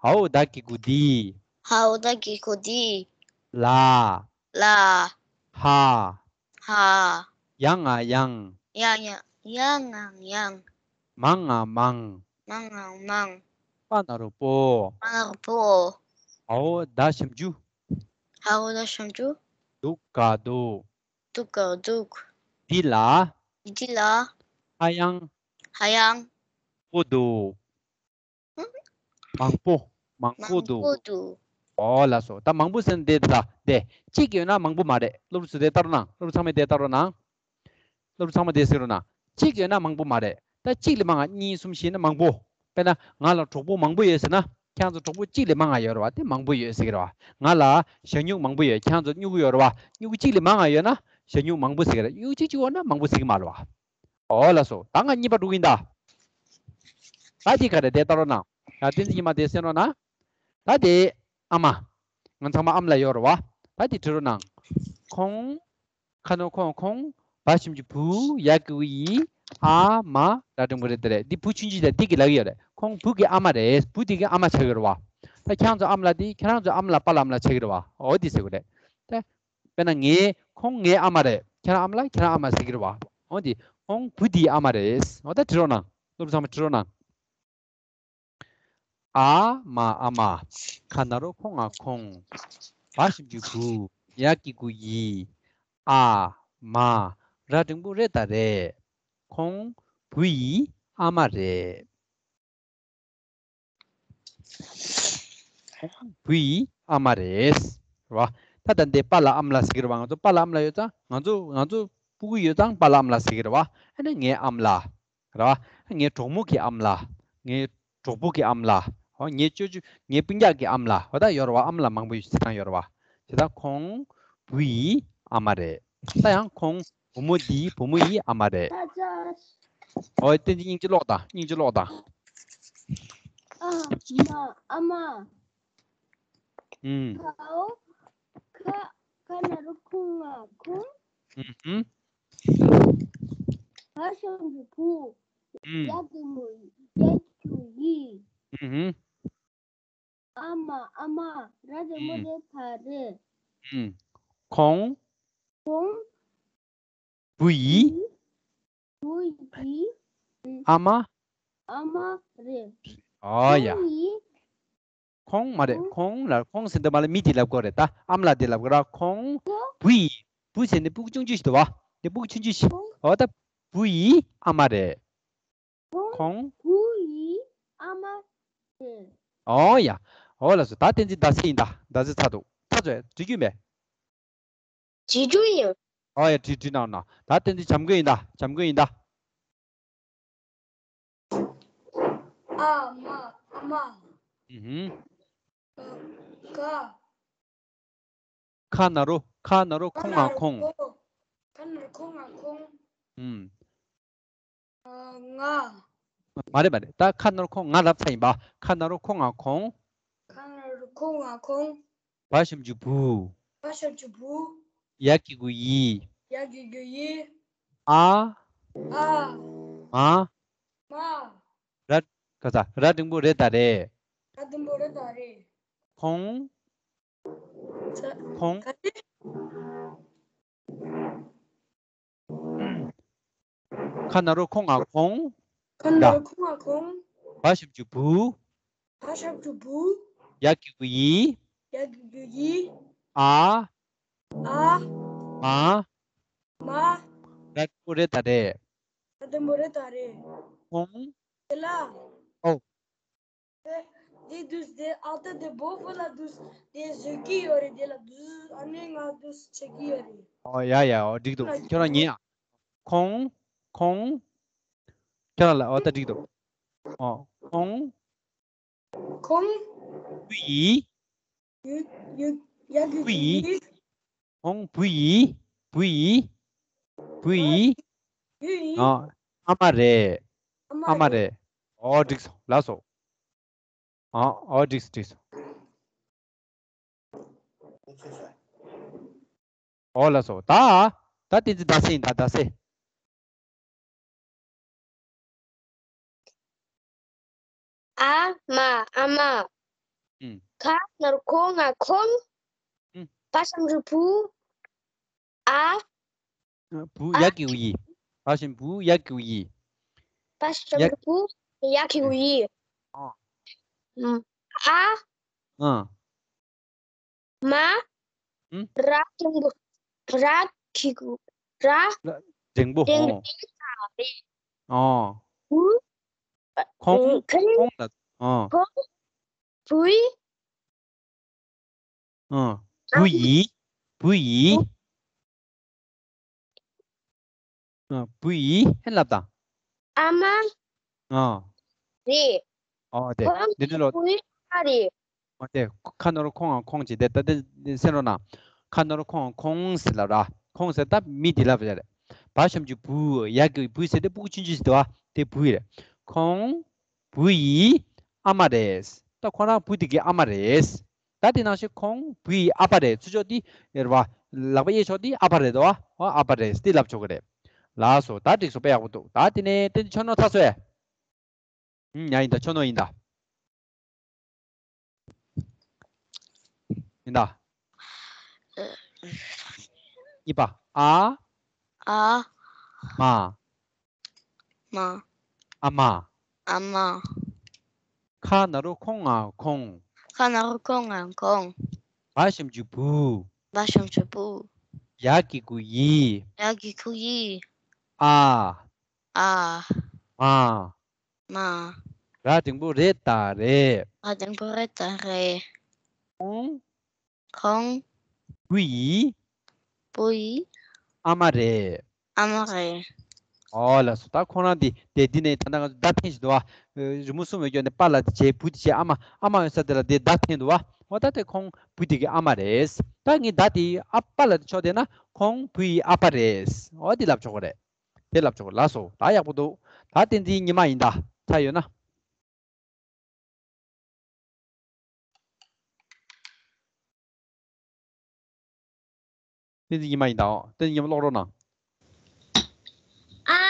ཨའོ་ད་གི་གུ་དི། ཨའོ་ད་གི་གུ་དི། ལ། ལ། ཧ། ཧ། ཡ་ང་ཡང་། ཡ་ཡ། ཡ་ང་ཡང་། མ་ང་མང་། མ་ང་མང་། པ་ན་རོ་པོ། པ་ན་རོ་པོ། ཨའོ་ད་ཞབས་ཀྱུ། ཨའོ་ད་ཞབས་ཀྱུ། དུ་ག་དུ། དུ་ག་དུ། འདི་ལ། འདི་ལ། ཧ་ཡང་། ཧ་ཡང་། པོ་འདུག་མང་པོ། མང་པོ་འདུག་མང་པོ་འདུག་ཨོ་ལགས་སོ། ད་མང་པོ་ཟེར་ན་དེ་ད་དེ་གཅིག་ཡོད་ན་མང་པོ་མ་རེད། སློབ་ཕྲུག་ཚོ་དེ་ལྟ་རོགས་གནང་། སློབ་ཕྲུག་ཚང་མས་དེ་ལྟ་རོགས་གནང་། སློབ་ཕྲུག་ཚང་མས་དེ་གཟིགས་རོགས་གནང་། གཅིག་ཡོད་ན་མང་པོ་མ་རེད། ད་གཅིག་ལས་མང་ང་། གཉིས་གསུམ་བཞི་ན་མང་པོ། དཔེར་ན་ང་ལ་གྲོགས་པོ་མང་པོ་ཡོད་ཟེར་ན། ཁྱེད་རང་ཚོ་གྲོགས་པོ་གཅིག་ལས་མང་ང་ཡོད་རེད་བ། དེ་མང་པོ་ཡོད་ཟེར་གྱི་རེད་བ། ང་ལ་ཞ་སྨྱུག་མང་པོ་ཡོད། ཁྱེད་རང་ཚོ་སྨྱུ་གུ་ཡོད་རེད་བ། སྨྱུ་གུ་གཅིག་ལས་མང་ང་ཡོད་ན་ཞ་སྨྱུག་མང་པོ་ཟེར་གྱི་རེད། སྨྱུ་གུ་གཅིག་གཅིག་ཡོད་ན་མང་པོ་ཟེར་གྱི་མ་རེད་བ། ཨོ་ལགས་སོ། ད་ང་གཉིས་པ་འགྲོ་གི་ཡིན་ད། ད་དེ་ག་རེ་དེ་ལྟ་རོགས་གནང་། ད་བསྟན་འཛིན་ཉི་མ་དེ་གསན་རོགས་གནང་། ད་དེ་ཨ་མ། ང་ཚང་མ་ཨ་མ་ལ་ཡོད་རེད་བ། ད་དེ་བྲིས་རོགས་གནང་། ཁོང་། ཁ་ནོར་ཁོང་། ཁོང་། བ་ཞབས་ཀྱུ་བུ། ཡ་གི་གུ་ཡི། ཨ་མ། ར་འགྲེང་བུ་རེད། དེ་རེད། འདི་བུ་ཆུང་ཆུང་དེ་འདི་གི་ལབ་ཀྱི་ཡོད་རེད། ཁོང་བུ་གི་ཨ་མ་རེད། བུ་དེ་གི་ཨ་མ་ཆགས་ཀྱི་རེད་བ། ད་ཁྱེད་རང་ཚོ་ཨ་མ་ལ་དེ་ཁྱེད་རང་ཚོ་ཨ་མ་ལ་པཱ་ལགས་ཨ་མ་ལགས་ཆགས་ཀྱི་རེད་བ། འོ་དེ་ཟེར་དགོས་རེད། ད། དཔེར་ན་ངའི། ཁོང་ངའི་ཨ་མ་རེད། ཁྱེད་རང་ཨ་མ་ལགས་ཁྱེད་རང་ཨ་མ་ཟེར་གྱི་རེད་བ། འོ་དེ། ཁོང་བུ་དེའི་ཨ་མ་རེད། འོ་ད་བྲིས་རོགས་གནང་། སློབ་ཕྲུག་ཚང་མས་བྲིས་རོགས་གནང་། ཨ་མ་ཨ་མ། ཁ་ན་རོ་ཁོ་ང་ཁོང་། བ་ཞབས་ཀྱུ་བུ། ཡ་གི་གུ་ཡི། ཨ་མ། ར་འགྲེང་བུ་རེད་ད་རེད། ཁོང་བུ་ཡི་ཨ་མ་རེད། ཁོང་བུ་ཡི་ཨ་མ་རེད། རེད་བ། ད་ད་འདི་པཱ་ལགས་ཨ་མ་ལགས་ཟེར་གྱི་རེད་བ། ང་ཚོ་པཱ་ལགས་ཨ་མ་ལགས་ཡོད་ཙང་། ང་ཚོ་ང་ཚོ་སྤུ་གུ་ཡོད་ཙང་པཱ་ལགས་ཨ་མ་ལགས་ཟེར་གྱི་རེད་བ། ཨ་ནི་ངའི་ཨ་མ་ལགས། རེད་བ། ངའི་གྲོགས་མོ་གི་ཨ་མ་ལགས། ངའི་གྲོགས་པོ་གི་ཨ་མ་ལགས། འོ་ངའི་ཅོ་ཅོ། ངའི་སྤུན་ཀྱག་གི་ཨ་མ་ལགས། འོ་ད་ཡོད་རེད་བ། ཨ་མ་ལགས་མང་པོ་ཡོད། བྱེད་སྟངས་ཡོད་རེད་བ། བྱས་ཙང་ཁོང་བུ་ཡི་ཨ་མ་རེད། ད་ཡང་ཁོང་བུ་མོ་འདིའི་བུ་མོ་ཡི་ཨ་མ་རེད། ཨོ་དེ་འདི་སྙིང་རྗེ་ཀློག་དང་། སྙིང་རྗེ་ཀློག་དང་། ཨ་མ། ཨ་མ། ཨུམ། ཁའོ། ཁ། ཁ་ན་རོ་ཁོ་ང་ཁོང་། ཨུམ་ཧུམ། བ་ཞབས་ཀྱུ་བུ། ཨུམ། ཡ་གི་གུ་ཡི། ཡ་གི་གུ་ཡི། ཨུམ་ཧུམ། ཨ་མ། ཨ་མ། ར་འགྲེང་བུ་རེད་ད་རེད། ཨུམ། ཁོང་། ཁོང་། བུ་ཡི། བུ་ཡི། ཨ་མ། ཨ་མ་རེད། ཨོ་ཡ། ཁོང་ཡི། ཁོང་མ་རེད། ཁོང་། ཁོང་ལ། ཁོང་ཟེར་འདི་མ་ལ་མི་དེ་ལབ་དགོས་རེད། ད་ཨ་མ་ལགས་དེ་ལབ་དགོས་ར། ཁོང་། ཁོང་། བུ་ཡི། བུ་ཟེར་ནི་སྤུ་གུ་ཆུང་ཆུང་ཞིག་འདུག་བ། དེ་སྤུ་གུ་ཆུང་ཆུང་ཞིག་ཁོང་། འོ་ད་བུ་ཡི་ཨ་མ་རེད། ཁོང་། ཁོང་། བུ་ཡི་ཨ་མ་རེད། ཨོ་ཡ། ཨོ་ལགས་སོ། ད་བསྟན་འཛིན་ཟླ་ཚེས་ཡིན་ད། ཟླ་ཚེས་ཚར་འདུག་ཚར་ཚོད་འགྲིག་རྒྱུ་མེད། བྱེད་རྒྱུ་ཡིན། ཨོ་ཡ། བྲིས་བྲིས་གནང་གནང་། ད་དེ་འདི་བྱམས་མགོན་ཡིན་ད། བྱམས་མགོན་ཡིན་ད། ཨ་མ། ཨ་མ། ཨུ་ཧུམ། ག་ཁ་ན་རོ། ཁ་ན་རོ་ཁོ་ང་ཁོང་། ཁ་ན་རོ་ཁོ་ང་ཁོང་། ཨུམ། ང་། མ་རེད་མ་རེད། ད་ཁ་ན་རོ་ཁོ་ང་ལབ་ཚར་ཡིན་པ། ཁ་ན་རོ་ཁོ་ང་ཁོང་། ཁ་ན་རོ་ཁོ་ང་ཁོང་། བ་ཞབས་ཀྱུ་བུ། བ་ཞབས་ཀྱུ་བུ། ཡ་གི་གུ་ཡི། ཡ་གི་གུ་ཡི། ཨ། ཨ། མ། མ། ར། ག་ས། ར་འགྲེང་བུ་རེ་ད་རེད། ར་འགྲེང་བུ་རེ་ད་རེད། ཁོང་། ཚ། ཁོང་། ག་རེ། ཁ་ན་རོ་ཁོ་ང་ཁོང་། ཁ་ན་རོ་ཁོ་ང་ཁོང་། བ་ཞབས་ཀྱུ་བུ། བ་ཞབས་ཀྱུ་བུ། ཡ་གི་གུ་ཡི། ཡ་གི་གུ་ཡི། ཨ། ཨ། མ། མ། ར་འགྲེང་བུ་རེ་ད་རེད། ར་འགྲེང་བུ་རེ་ད་རེད། ཁོང་། དེ་ལ། ཨོ། དེ་དུས་དེ་ཨ་ད་དེ་བོ་བོ་ལ་དུས་དེ་བཟོས་ཀྱི་ཡོད་རེད། དེ་ལ་དུས་ཨ་ནེ་ང་དུས་བྱེད་ཀྱི་ཡོད་རེད། ཨོ་ཡ་ཡ། ཨོ་འགྲིག་འདུག་ཁྱོད་རང་ཉན་ཨ། ཁོང་། ཁོང་། ཁྱོད་རང་ལ། ཨོ་ད་འགྲིག་འདུག་ཨོ། ཁོང་། ཁོང་། བུ་ཡི། ཡུ་ཡུ་ཡ་གི་བུ་ཡི། གུ་ཡི། ཁོང་བུ་ཡི། བུ་ཡི། བུ་ཡི། ཡུ་ཡི། ཨ། ཨ་མ་རེད། ཨ་མ་རེད། རེད། ཨོ་འགྲིག་སོང་། ལགས་སོ། ཨ། ཨོ་འགྲིག་སོང་། འགྲིག་སོང་། ཨོ་ལགས་སོ། ད། ད་དེ་ཚོ་ད་སེ་ཡིན་ད། ད་སེ། ཨ་མ། ཨ་མ། ཨུམ། ཁ་ན་རོ་ཁོ་ང་ཁོང་། ཨུམ། བ་ཞབས་ཀྱུ་བུ། ཨ། བུ། ཡ་གི་གུ་ཡི། བ་ཞབས་བུ། ཡ་གི་གུ་ཡི། བ་ཞབས་ཀྱུ་བུ། ཡ་གི་གུ་ཡི། ཨ། ཨུམ། ཨ། ཨ། མ། ཨུམ། ར་འགྲེང་བུ། ར་གི་གུ། ར། འགྲེང་བུ། འགྲེང་ཨོ། ཨོ། བུ། ཁོང་། ཁོང་། ཁོང་ལ། ཨོ། ཁོང་། བུ་ཡི། ཨོ། བུ་ཡི། བུ་ཡི། ཨོ། བུ་ཡི། ཧེན་ལབ་དང་། ཨ་མ། ཨོ། རེད། ཨོ་དེ། ཁོང་། འདི་འདྲ་ལོ། བུ་ཡི་ཨ་རེད། ཨོ་དེ། ཁ་ན་རོ་ཁོ་ང་ཁོང་བྱས་དེ། ད་དེ་སེམས་རོ་ན། ཁ་ན་རོ་ཁོ་ང་ཁོང་ཟེར་ལབ་ར། ཁོང་ཟེར་ད་མི་དེ་ལབ་ར་རེད། བ་ཞབས་ཀྱུ་བུ། ཡ་གི་བུ་ཟེར་དེ་སྤུ་གུ་ཆུང་ཆུང་ཞིག་འདུག་བ། དེ་བུ་ཡི་རེད། ཁོང་། བུ་ཡི་ཨ་མ་རེད། ད་ཁོ་རང་བུ་དེ་གི་ཨ་མ་རེད། ད་དེ་ནང་བཞིན་ཁོང་བུ་ཡི་ཨ་ཕ་རེད། ཚུར་ཕྱོགས་དེ་རེད་བ། ལག་པ་གཡས་ཕྱོགས་དེ་ཨ་ཕ་རེད་དོ། ཨ་ཨ་ཕ་རེད། དེ་ལབ་ཆོག་གི་རེད། ལགས་སོ། ད་འགྲིག་སོང་། དཔེ་ཡག་པོ་འདུག་ད་དེ་ནས་དེ་ཆོ་ནོ་ཚ་སོས། ཨུམ། ཡ་ཡིན་ད། ཆོ་ནོ་ཡིན་ད། ཡིན་ད། གཉིས་པ། ཨ། ཨ། མ། མ། ཨ་མ། ཨ་མ། ཁ་ན་རོ་ཁོ་ང་ཁོང་། ཁ་ན་རོ་ཁོ་ང་ཁོང་། བ་ཞབས་ཀྱུ་བུ། བ་ཞབས་ཀྱུ་བུ། ཡ་གི་གུ་ཡི། ཡ་གི་གུ་ཡི། ཨ། ཨ། མ། མ། ར་འགྲེང་བུ་རེ་ད་རེད། ར་འགྲེང་བུ་རེ་ད་རེད། ཁོང་། ཁོང་། བུ་ཡི། བུ་ཡི། ཨ་མ་རེད། ཨ་མ་རེད། ཨོ་ལགས་སོ། ད་ཁོང་རང་དེ་དེ་འདི་ནས་ད་ལྟ་ང་ཚོ་བརྡ་འཐེན་བཞིན་འདུག་བ། རི་མོ་གསུམ་ཡོད་ཀྱོག་ནས་པ་ལ་དེ་བྱས། བུ་དེ་བྱས། ཨ་མ། ཨ་མ་ཡོད་ས་དེ་ལ་དེ་བརྡ་འཐེན་འདུག་བ། ཨོ་ད་དེ་ཁོང་བུ་དེ་གི་ཨ་མ་རེད། ད་ངས་བརྡ་དེ་ཨ་པ་ལ་དེ་ཕྱོགས་དེ་ན་ཁོང་བུ་ཡི་ཨ་ཕ་རེད། ཨོ་དེ་ལབ་ཆོག་གི་རེད། དེ་ལབ་ཆོག་གི། ལགས་སོ། ད་ཡག་པོ་འདུག་ད་བསྟན་འཛིན་ཉི་མ་ཡིན་ད། ཚར་ཡོད་ན། བསྟན་འཛིན་ཉི་མ་ཡིན་ད། བསྟན་འཛིན་ཉི་མ་ཀློག་རོགས་གནང་། ཨ་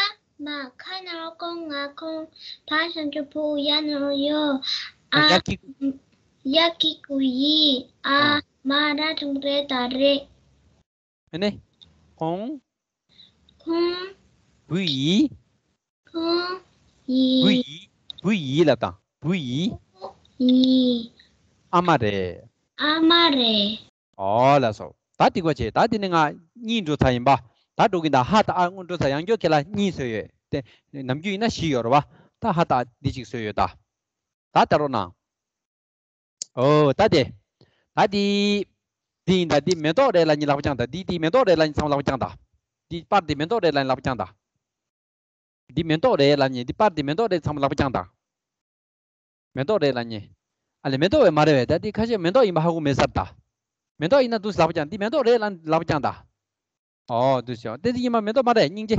མ། ཁ་ན་རོ་ཁོ་ང་ཁོང་། བ་ཞབས་ཀྱུ་བུ། ཡ་ན་རོ་ཡོ། ཨ། ཡ་གི། ཡ་གི་གུ་ཡི། ཨ། ཨ། མ། ར་འགྲེང་བུ་རེ་ད་རེད། ཨ་ནི། ཁོང་། ཁོང་། བུ་ཡི། ཁོང་། ཡི། བུ་ཡི། བུ་ཡི་ལབ་དང་། བུ་ཡི། ཡི། ཨ་མ་རེད། ཨ་མ་རེད། ཨོ་ལགས་སོ། ད་འགྲིག་པ་བྱས། ད་དེ་ནས་ང་གཉིས་འགྲོ་ཚར་ཡིན་པ། ད་འགྲོ་གིན་ད། ཧ་དང་ཨ་སྔོན་འགྲོ་ཚར། ཡང་བསྐྱར་ཁྱེད་ལ་གཉིས་བཟོས་ཡོད་དེ། ནམ་རྒྱུན་ཡིན་ན་བཞི་ཡོད་རེད་བ། ད་ཧ་དང་ཨ་འདི་གཅིག་བཟོས་ཡོད་ད། ད་ལྟ་རོགས་གནང་། ཨོ་ད་དེ། ད་དེ། འདི་ཡིན་ད། འདི་མེ་ཏོག་རེད་ལ་གཉིས་ལག་པ་བརྐྱངས་ད། འདི་འདི་མེ་ཏོག་རེད་ལ་གཉིས་ཚང་མ་ལག་པ་བརྐྱངས་ད། འདི་པར་འདི་མེ་ཏོག་རེད་ལབ་ནས་ལག་པ་བརྐྱངས་དང་། འདི་མེ་ཏོག་རེད་ལབ་ནས་འདི་པར་འདི་མེ་ཏོག་རེད་ཚང་མ་ལག་པ་བརྐྱངས་དང་། མེ་ཏོག་རེད་ལབ་ནས། ཨ་ལས་མེ་ཏོག་བས་མ་རེད་བས། ད་འདི་ཁ་ཤས་མེ་ཏོག་ཡིན་པ་ཧ་གོ་མེད་ས་རེད་ད། མེ་ཏོག་ཡིན་ན་འདུག་ལག་པ་བརྐྱངས། འདི་མེ་ཏོག་རེད་ལབ་ལག་པ་བརྐྱངས་དང་། ཨོ་འདུག་ཤོག་བསྟན་འཛིན་ཉི་མ་མེ་ཏོག་མ་རེད་སྙིང་རྗེ།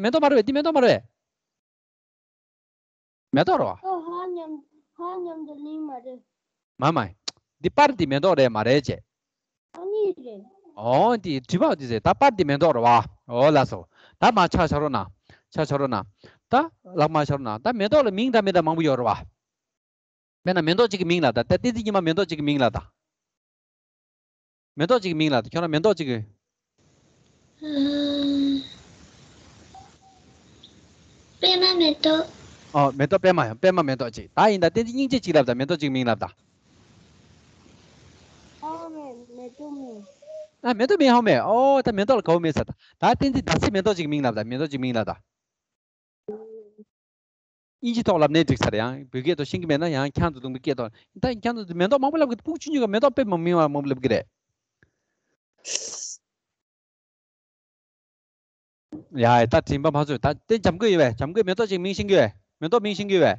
མེ་ཏོག་མ་རེད་བས། འདི་མེ་ཏོག་མ་རེད་བས། མེ་ཏོག་རེད་བ། ཨོ་ཧ་མཉམ་ཧ་མཉམ་དུ་ལིང་མ་རེད། མ་མ། འདི་པར་འདི་མེ་ཏོག་རེད་མ་རེད་ཅེས། ཨ་ནི་རེད། ཨོ་འདི་དྲི་བ་འདི་ཟེར། ད་པར་འདི་མེ་ཏོག་རེད་བ། ཨོ་ལགས་སོ། ད་མ་ཆ་ཆ་རོགས་གནང་། ཆ་ཆ་རོགས་གནང་། ད་ལག་མ་ཆ་རོགས་གནང་། ད་མེ་ཏོག་ལ་མིང་འདྲ་མི་འདྲ་མང་པོ་ཡོད་རེད་བ། དཔེར་ན་མེ་ཏོག་གཅིག་གི་མིང་ལ་ད། ད་བསྟན་འཛིན་ཉི་མ་མེ་ཏོག་གཅིག་གི་མིང་ལ་ད། མེ་ཏོག་གཅིག་གི་མིང་ལ་ད། ཁྱོད་རང་མེ་ཏོག་གཅིག་གི། ཨ། པད་མ་མེ་ཏོག་ཨོ་མེ་ཏོག་པད་མ་ཡང་པད་མ་མེ་ཏོག་གཅིག་ད་ཡིན་ད། བསྟན་འཛིན་སྙིང་རྗེ་གཅིག་ལབ་ད། མེ་ཏོག་གཅིག་གི་མིང་ལབ་ད། ཨ་མེ་མེ་ཏོག་མེ། ཨ་མེ་ཏོག་མེ་ཧོ་མེ། ཨོ་ད་མེ་ཏོག་ལ་དགའ་བོ་མེད་ས་ད། ད་བསྟན་འཛིན་ཟླ་ཚེས་མེ་ཏོག་གཅིག་གི་མིང་ལབ་ད། མེ་ཏོག་གཅིག་གི་མིང་ལབ་ད། དབྱིན་ཇི་ཐོག་ལབ་ནའི་འགྲིག་ས་རེད། ཡང་བོད་སྐད་ཐོག་ཤེས་ཀྱི་མེད་ན་ཡང་ཁྱང་དུ་བརྡུངས་པའི་སྐད་ཐོག་ད་ཁྱང་དུ་མེ་ཏོག་མང་པོ་ལབ་གི། སྤུ་གུ་ཆུང་ཆུང་ག་མེ་ཏོག་དཔེ་མ་མིན་པ་མང་པོ་ལབ་གི་རེད། ཡ་ད་དྲན་པ་མ་ཚོས་ད་དེ་འཇམ་མགོ་ཡོད་པས། འཇམ་མགོས་མེ་ཏོག་ཅིག་མིང་ཤེས་ཀྱི་ཡོད་པས། མེ་ཏོག་མིང་ཤེས་ཀྱི་ཡོད་པས།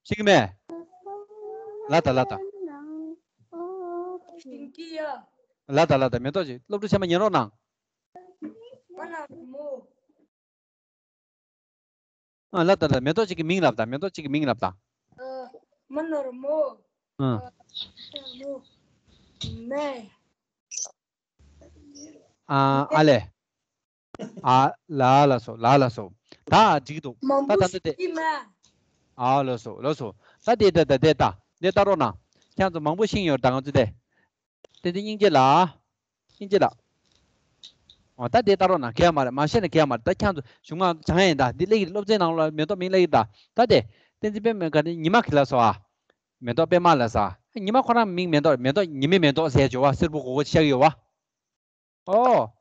ཤེས་ཀྱི་མེད། ལ་ད་ལ་ད། ཤེས་ཀྱི་ཡ། ལ་ད་ལ་ད་མེ་ཏོག་ཅིག་སློབ་ཕྲུག་ཆེན་མ་ཉན་རོགས་གནང་། ཨ་ལ་ད་ལ་མེ་ཏོག་ཅིག་གི་མིང་ལབ་ད། མེ་ཏོག་ཅིག་གི་མིང་ལབ་ད། མ་ནོར་མོ། ཨ། མོ། མེ། ཨ་ཨ་ལས། ཨ་ལ་ལ་སོ་ལ་ལ་སོ། ད་འགྲིག་འདུག་མང་ད་པོ་ད་ད་ཤེས་དེ། ཀྱི་མ། ཨ་ལ་སོ་ལ་སོ། ད་དེ་ད་ད་དེ་ད་དེ་ད་རོགས་གནང་། ཁྱེད་ཚོ་མང་པོ་ཤེས་ཡོད་ད་ང་ཚོ་དེ། དེ་དེ་སྙིང་རྗེ་ལ། སྙིང་རྗེ་ལ། འོ་ད་དེ་ད་རོགས་གནང་། གལ་མ་རེད། མ་ཤེས་ན་གལ་མ་རེད། ད་ཁྱེད་ཚོ་གཞུང་མང་སྦྱང་ཡིན་ད། འདི་སླེབས་ཀྱི་རེད། སློབ་ཚན་ནང་ལ་མེ་ཏོག་མིང་སླེབས་ཀྱི་རེད་ད། ད་དེ། བསྟན་འཛིན་པད་མ་ག་ནི་ཉི་མ་གི་ལ་སོ་ཨ། མེ་ཏོག་པད་མ་ལ་ས། ཉི་མ་ཁོ་རང་མིང་མེ་ཏོག་མེ་ཏོག་ཉི་མའི་མེ་ཏོག་ཟེར་བྱོ་བ། སེར་པོ་གོ་གོ་ཤག་ཡོད་བ། ཨོ།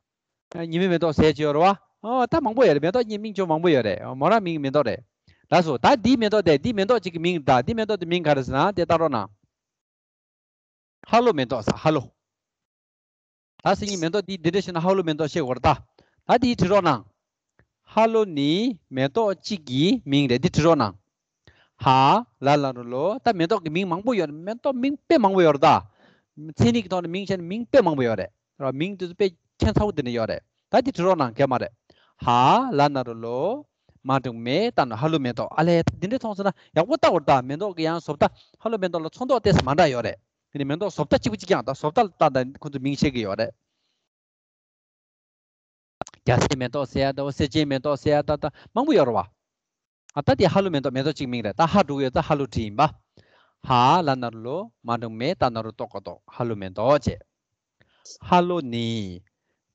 ཉི་མའི་མེ་ཏོག་ཟེར་གྱི་ཡོད་རེད་བ། ཨོ་ད་མང་པོ་ཡོད་རེད། མེ་ཏོག་གཉིས་མིང་ཅུང་མང་པོ་ཡོད་རེད། མོ་རང་མིང་མེ་ཏོག་རེད། ལགས་སོ། ད་འདིའི་མེ་ཏོག་དེ་འདིའི་མེ་ཏོག་གཅིག་གི་མིང་ད། འདིའི་མེ་ཏོག་དེ་མིང་ག་རེ་ཟེར་ན་དེ་ལྟ་རོགས་གནང་། ཧ་ལོ་མེ་ཏོག་ཟེར། ཧ་ལོ། ད་སེང་གེ་མེ་ཏོག་འདི་འདི་འདྲ་ཞིག་ན་ཧ་ལོ་མེ་ཏོག་ཤེས་དགོས་རེད་ད། ད་འདི་བྲིས་རོགས་གནང་། ཧ་ལོ་ནི་མེ་ཏོག་གཅིག་གི་མིང་རེད། འདི་བྲིས་རོགས་གནང་། ཧ་ལ་ན་རོ་ལོ། ད་མེ་ཏོག་གི་མིང་མང་པོ་ཡོད་རེད། མེ་ཏོག་མིང་དཔེ་མང་པོ་ཡོད་རེད་ད། མཚན་ཉིད་ཀྱི་ཐོག་ནས་མིང་བཤད་ན་མིང་དཔེ་མང་པོ་ཡོད་རེད། ར་མིང་དེ་ཚོ་དཔེ་ཁྱད་མཚར་པོ་དེ་འདྲ་ཡོད་རེད། ད་འདི་བྲིས་རོགས་གནང་། གལ་མ་རེད། ཧ་ལ་ན་རོ་ལོ། མ་འབྲུག་མེ་ད་ནོ་ཧ་ལོ་མེ་ཏོག་ཨ་ལས། ད་འདི་འདྲ་མཐོང་སོང་ན་ཡག་པོ་ལྟ་དགོས་རེད་ད། མེ་ཏོག་གི་ཡང་བཟོ་ལྟ་ཧ་ལོ་མེ་ཏོག་ལ་ཚོན་མདོག་ཏོག་ཙམ་མ་འདྲ་ཡོད་རེད། དེ་ནས་མེ་ཏོག་བཟོ་ལྟ་གཅིག་པ་གཅིག་རྐྱང་ད། བཟོ་ལྟ་ལ་ལྟ་ད་ཁོ་ཚོ་མིང་བཤད་ཀྱི་ཡོད་རེད། རྒྱ་སེ་མེ་ཏོག་ཟེར་ཡ་ད། འོ་སེར་ཆེན་མེ་ཏོག་ཟེར་ཡ་ད། ད་མང་པོ་ཡོད་རེད་བ། ཨ་ད་དེ་ཧ་ལོ་མེ་ཏོག་མེ་ཏོག་གཅིག་མིང་རེད། ད་ཧ་འབྲུག་ཡོད་ཙང་ཧ་ལོ་བྲིས་ཡིན་པ། ཧ་ལ་ན་རོ་ལོ། མ་འབྲུག་མེ་ད་ན་རོ་ཏོག་ཀ་ཏོག་ཧ་ལོ་མེ་ཏོག་བྱས། ཧ་ལོ་ནི་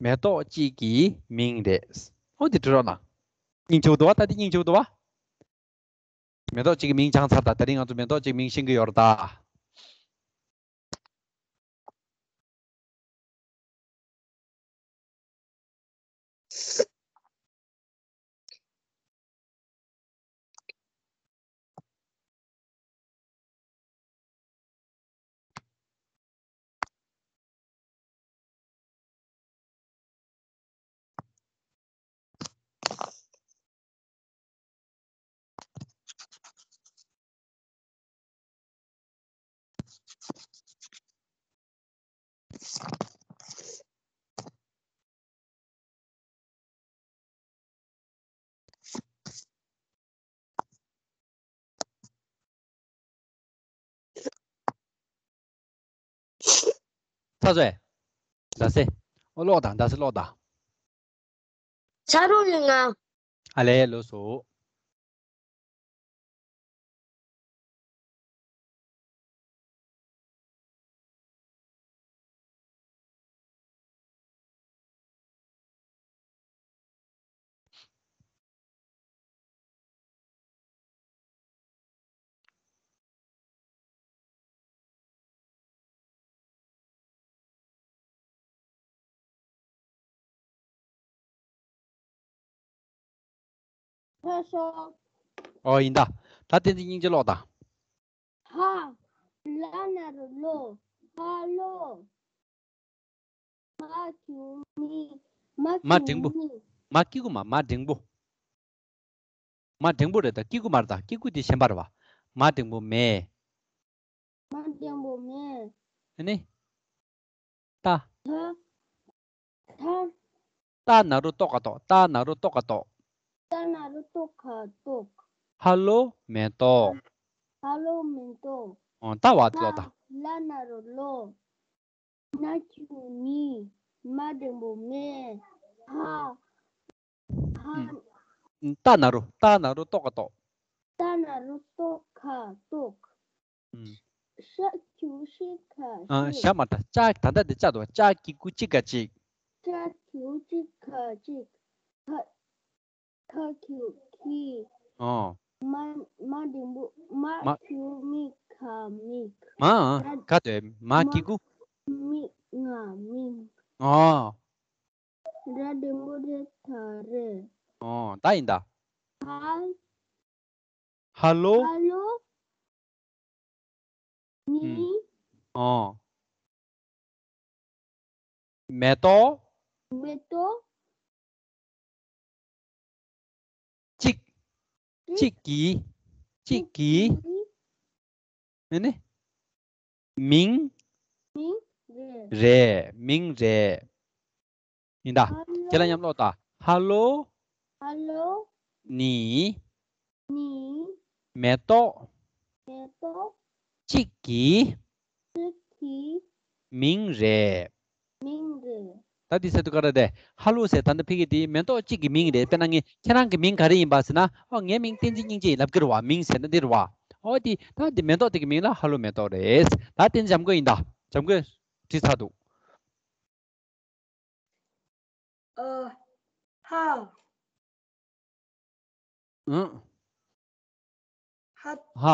མེ་ཏོག་གཅིག་གི་མིང་རེད། འོ་དེ་བྲིས་རོགས་གནང་། སྙིང་རྗེ་པོ་འདུག་བ། ད་དེ་སྙིང་རྗེ་པོ་འདུག་བ། མེ་ཏོག་གཅིག་གི་མིང་སྦྱངས་ཚར་ད། དེ་རིང་ང་ཚོ་མེ་ཏོག་གཅིག་མིང་ཤེས་ཀྱི་ཡོད་རེད་ད། ཚ་ཚོས། ཟླ་ཚེས། ཨོ་ཀློག་དང་། ཟླ་ཚེས་ཀློག་དང་། ཆ་རོགས་ཡིན་ང་། ཨ་ལས་ལོས་སོ། ཕ་ཤོ། ཨོ་ཡིན་ད། ད་བསྟན་འཛིན་སྙིང་རྗེ་ཀློག་དང་། ཧ། ལ་ན་རོ་ལོ། ཧ་ལོ། མ་གི་གུ་མི། མ་མ་གི་འགྲེང་བུ། གུ་མི། མ་གི་གུ་མ། མ་འགྲེང་བུ། མ་འགྲེང་བུ་རེད་ད། གི་གུ་མ་རེད་ད། གི་གུ་དེ་གཞན་པ་རེད་བ། མ་འགྲེང་བུ་མེ། མ་འགྲེང་བུ་མེ། ཨ་ནི། ཏ། ད། ད། ཏ་ན་རོ་ཏོ་ག་ཏོག་ཏ་ན་རོ་ཏོ་ག་ཏོག་ཏ་ན་རོ་ཏོ་ག་ཏོག་ཧ་ལོ་མེ་ཏོག་ཧ་ལོ་མེ་ཏོག་ཨོ། ཏ་བ་ཏི་ལོ་ཏ། ལ་ན་རོ་ལོ། ན་གི་གུ་ནི། མ་འགྲེང་བུ་མེ། ཧ། ཧ། ཨུམ། ཏ་ན་རོ། ཏ་ན་རོ་ཏོ་ག་ཏོག་ཏ་ན་རོ་ཏོ་ག་ཏོག་ཨུམ། ཤ་གི་གུ་ཤི་ག་ཨ། ཤི། ཤ་མ་ད། ཅ། ད་ལྟ་འདི་ཅ་འདུག་ཅ་གི་གུ་ཅི་ག་ཅིག་ཤ་གི་གུ་ཅི་ག་ཅིག་ཧ། ཁ་གི་གུ་ཁི། ཨོ། མ། མ་འགྲེང་བུ་མ། མ་གི་གུ་མི་ག་མིག་མ། ད་ག་དེ་མ་གི་གུ་མི་ང་མིང་། ཨོ། ར་འགྲེང་བུ་རེ་ད་རེད། ཨོ། ད་ཡིན་ད། ཧ། ཧ་ལོ། ཧ་ལོ། ནི། ཨོ། མེ་ཏོག་མེ་ཏོག་གཅིག་གཅིག་གཅིག་གི། གཅིག་གི། གི། ཨ་ནི། མིང་། མིང་རེད། རེད། མིང་རེད། ཡིན་ད། ཧ་ལོ། ཁྱེད་ལ་མཉམ་ཀློག་ད། ཧ་ལོ། ཧ་ལོ། ནི། ནི། མེ་ཏོག་མེ་ཏོག་གཅིག་གི། གཅིག་གི། མིང་རེད། མིང་རེད། ད་འདི་ཟེར་དུས་ག་རེ་རེད། ཧ་ལོ་ཟེར་ད་འདི་ཕ་གི་དེ་མེ་ཏོག་གཅིག་གི་མིང་རེད། དཔེར་ན་ངས་ཁྱེད་རང་གི་མིང་ག་རེ་ཡིན་པ་ཟེར་ན། ཨོ། ངའི་མིང་བསྟན་འཛིན་སྙིང་རྗེ་ཡིན་ལབ་ཀྱི་རེད་བ། མིང་ཟེར་ན་འདི་རེད་བ། ཨོ་དེ་ད་འདི་མེ་ཏོག་དེ་གི་མིང་ལ་ཧ་ལོ་མེ་ཏོག་རེད། ད་བསྟན་འཛིན་འཇམ་མགོན་ཡིན་ད། འཇམ་མགོན་བྲིས་ཚར་འདུག་ཨ། ཧ། ཨང་། ཧ། ཧ།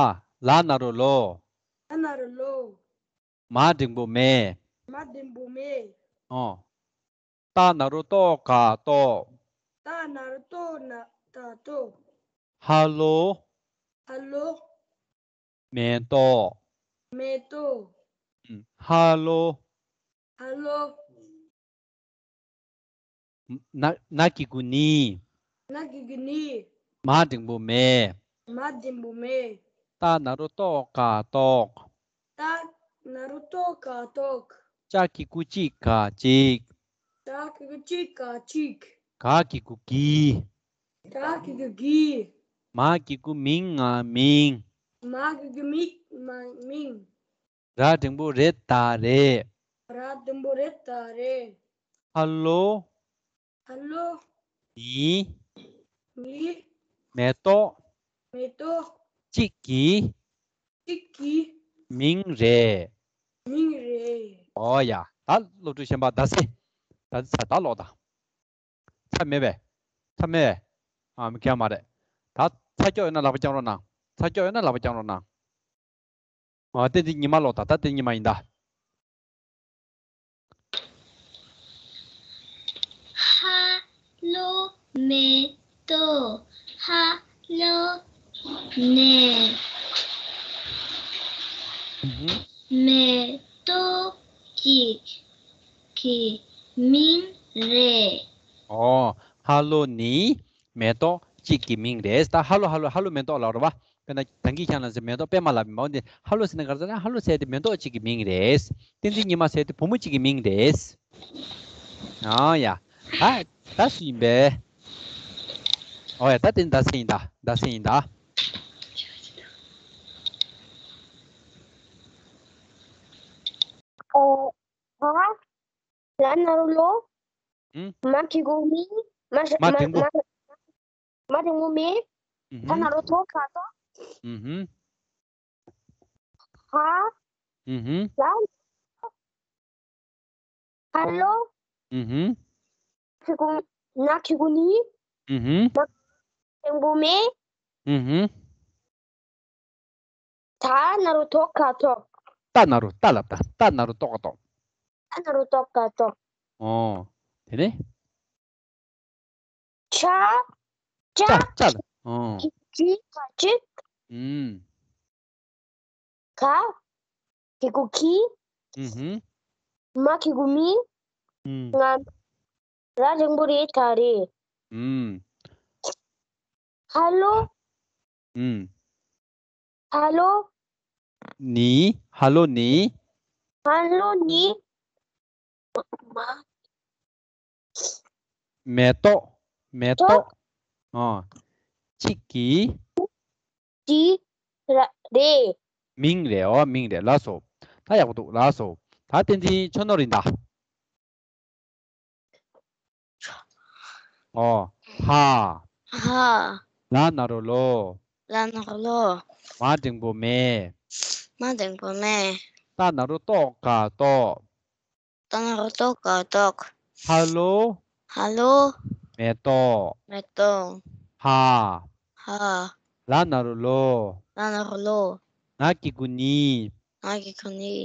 ལ་ན་རོ་ལོ། ལ་ན་རོ་ལོ། མ་འགྲེང་བུ་མེ། མ་འགྲེང་བུ་མེ། ཨོ། ཏ་ན་རོ་ཏོ་ག་ཏོག་ཏ་ན་རོ་ཏོ་ན་ཏ་ཏོག་ཧ་ལོ། ཧ་ལོ། མེ་ཏོག་མེ་ཏོག་ཧ་ལོ། ཧ་ལོ། ན། ན་གི་གུ་ནི། ན་གི་གུ་ནི། མ་འགྲེང་བུ་མེ། མ་འགྲེང་བུ་མེ། ཏ་ན་རོ་ཏོ་ག་ཏོག་ཏ་ན་རོ་ཏོ་ག་ཏོག་ཅ་གི་གུ་ཅི་ག་ཅིག་ཅ་གི་གུ་ཅི་ག་ཅིག་ག་གི་གུ་གི་ག་གི་གུ་གི་མ་གི་གུ་མིང་ང་མིང་། མ་གི་གུ་མིག་མ་མིང་། ར་འགྲེང་བུ་རེད་ད་རེད། ར་འགྲེང་བུ་རེད་ད་རེད། ཧ་ལོ། ཧ་ལོ། ནི། ནི། མེ་ཏོག་མེ་ཏོག་གཅིག་གི་གཅིག་གི་མིང་རེད། མིང་རེད། ཨོ་ཡ། ད་སློབ་ཕྲུག་གཞན་པ་ཟླ་ཚེ། ད་ཚ་ད་ཀློག་ད། ཚ་མེད་པས། ཚ་མེད་པས། ཨ། མི་ཁྱེད་མ་རེད། ད་ཚ་སྐྱོ་ཡོད་ན་ལག་པ་བརྐྱངས་རོགས་གནང་། ཚ་སྐྱོ་ཡོད་ན་ལག་པ་བརྐྱངས་རོགས་གནང་། ཨ། བསྟན་འཛིན་ཉི་མ་ཀློག་ད། ད་བསྟན་འཛིན་ཉི་མ་ཡིན་ད། ཧ་ལོ་མེ་ཏོག་ཧ་ལོ་ནས། ཨུ་ཧུམ། མེ་ཏོག་གཅིག་གི་མིང་རེད། ཨོ། ཧ་ལོ་ནི་མེ་ཏོག་གཅིག་གི་མིང་རེད། ད་ཧ་ལོ་ཧ་ལོ་ཧ་ལོ་མེ་ཏོག་ལབ་རེད་བ། དཔེར་ན་ད་གིན་ཁྱེད་རང་ཚོས་མེ་ཏོག་པད་མ་ལབ་ཡིན་པ། འོན་ཏེ་ཧ་ལོ་ཟེར་ན་ག་རེ་ཟེར་ན། ཧ་ལོ་ཟེར་དེ་མེ་ཏོག་གཅིག་གི་མིང་རེད། བསྟན་འཛིན་ཉི་མ་ཟེར་དེ་བུ་མོ་གཅིག་གི་མིང་རེད། ཨ་ཡ། ད་ད་སུ་ཡིན་པས། ཨོ་ཡ། ད་དེ་ཟླ་ཚེ་ཡིན་ད། ཟླ་ཚེ་ཡིན་ད། ཨོ། ཧ། ལ་ན་རོ་ལོ། ཨུ། མ་གི་གུ་མི། མ་ཤ་མ་མ་འགྲེང་བུ། མ་མ་འགྲེང་བུ་མེ། ཨུ་ཧུམ། ད་ན་རོ་ཏོ་ག་ཏོག་ཨུ་ཧུམ། ཧ། ཨུ་ཧུམ། ལ། ཧ་ལོ། ཨུ་ཧུམ། གི་གུ། ན་གི་གུ་ནི། ཨུ་ཧུམ། མ་འགྲེང་བུ་མེ། ཨུ་ཧུམ། ད་ན་རོ་ཏོ་ག་ཏོག་ཏ་ན་རོ། ཏ་ལབ་ད། ཏ་ན་རོ་ཏོ་ག་ཏོག་ཏ་ན་རོ་ཏོ་ག་ཏོག་ཨོ། དེ་ནས། ཅ། ཅ། ཅ་ཅ་ལབ། ཨོ། གི་གུ་གཅིག་ག་གཅིག་ཨུམ། ག་གི་གུ་གི་ཨུ་ཧུམ། མ་གི་གུ་མི། ཨུམ། ང་། ར་འགྲེང་བུ་རེ་ད་རེད། ཨུམ། ཧ་ལོ། ཨུམ། ཧ་ལོ། ནི། ཧ་ལོ་ནི། ཧ་ལོ་ནི། མེ་ཏོག་མེ་ཏོག་ཨ། གཅིག་གི། ཅི། ར་རེད། མིང་རེད། ཨོ་མིང་རེད། ལགས་སོ། ད་ཡག་པོ་འདུག་ལགས་སོ། ད་བསྟན་འཛིན་ཆོས་ནོར་ཡིན་ད། ཨོ། ཧ། ཧ། ལ་ན་རོ་ལོ། ལ་ན་རོ་ལོ། མ་འགྲེང་བུ་མེ། མ་འགྲེང་བུ་མེ། ཏ་ན་རོ་ཏོ་ག་ཏོག་ཏ་ན་རོ་ཏོ་ག་ཏོག་ཧ་ལོ། ཧ་ལོ། མེ་ཏོག་མེ་ཏོག་ཧ། ཧ། ལ་ན་རོ་ལོ། ལ་ན་རོ་ལོ། ན་གི་གུ་ནི། ན་གི་གུ་ནི།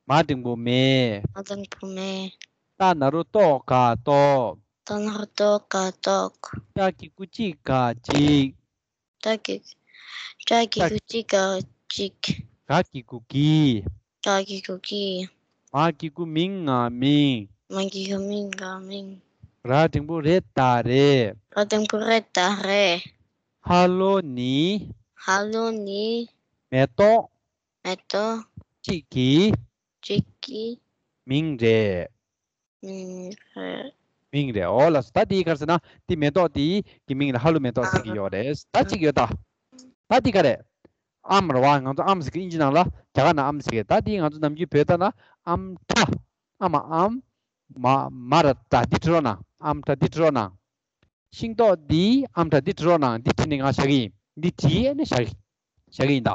མ་འགྲེང་བུ་མེ། མ་འགྲེང་བུ་མེ། ཏ་ན་རོ་ཏོ་ག་ཏོག་ཏ་ན་རོ་ཏོ་ག་ཏོག་ཏ་གི་གུ་ཅི་ག་ཅིག་ཏ་གི་ཏ་གི་གུ་ཅི་ག་ཅིག་ག་གི་གུ་གི། ག་གི་གུ་གི། མ་གི་གུ་མིང་ང་མིང་། མ་གི་གུ་མིང་ང་མིང་། ར་འགྲེང་བུ་རེ་ད་རེད། ར་འགྲེང་བུ་རེ་ད་རེད། ཧ་ལོ་ནི། ཧ་ལོ་ནི། མེ་ཏོག་མེ་ཏོག་ཅིག་གི། ཅིག་གི། མིང་རེད། མིང་རེད། མིང་རེད། ཨོ་ལགས་སོ། ད་དེའི་ཁར་ཟེར་ན་དེ་མེ་ཏོག་དེའི་གི་མིང་ལ་ཧ་ལོ་མེ་ཏོག་ཟེར་གི་ཡོད་རེད། ད་གཅིག་ཡོད་ད། ད་དེ་ག་རེད། ཨམ་རེད་བ། ང་ཚོ་ཨམ་ཟེར་གི་ཨིན་ཇི་ནང་ལ་རྒྱ་གར་ནང་ཨམ་ཟེར་གི། ད་དེ་ང་ཚོ་ནམ་རྒྱུན་བོད་ཐ་ན་ཨམ་ཕྲ། ཨ་མ་ཨམ། མ་མ་ར་ཏྲ། འདི་བྲི་རོགས་གནང་། ཨམ་ཕྲ་འདི་བྲི་རོགས་གནང་། ཤིང་ཏོག་འདི་ཨམ་ཕྲ་འདི་བྲི་རོགས་གནང་། འདི་བྲིས་ནས་ང་བཞག་གི་ཡིན། འདི་བྲིས་ནས་བཞག་གི་བཞག་གི་ཡིན་ད།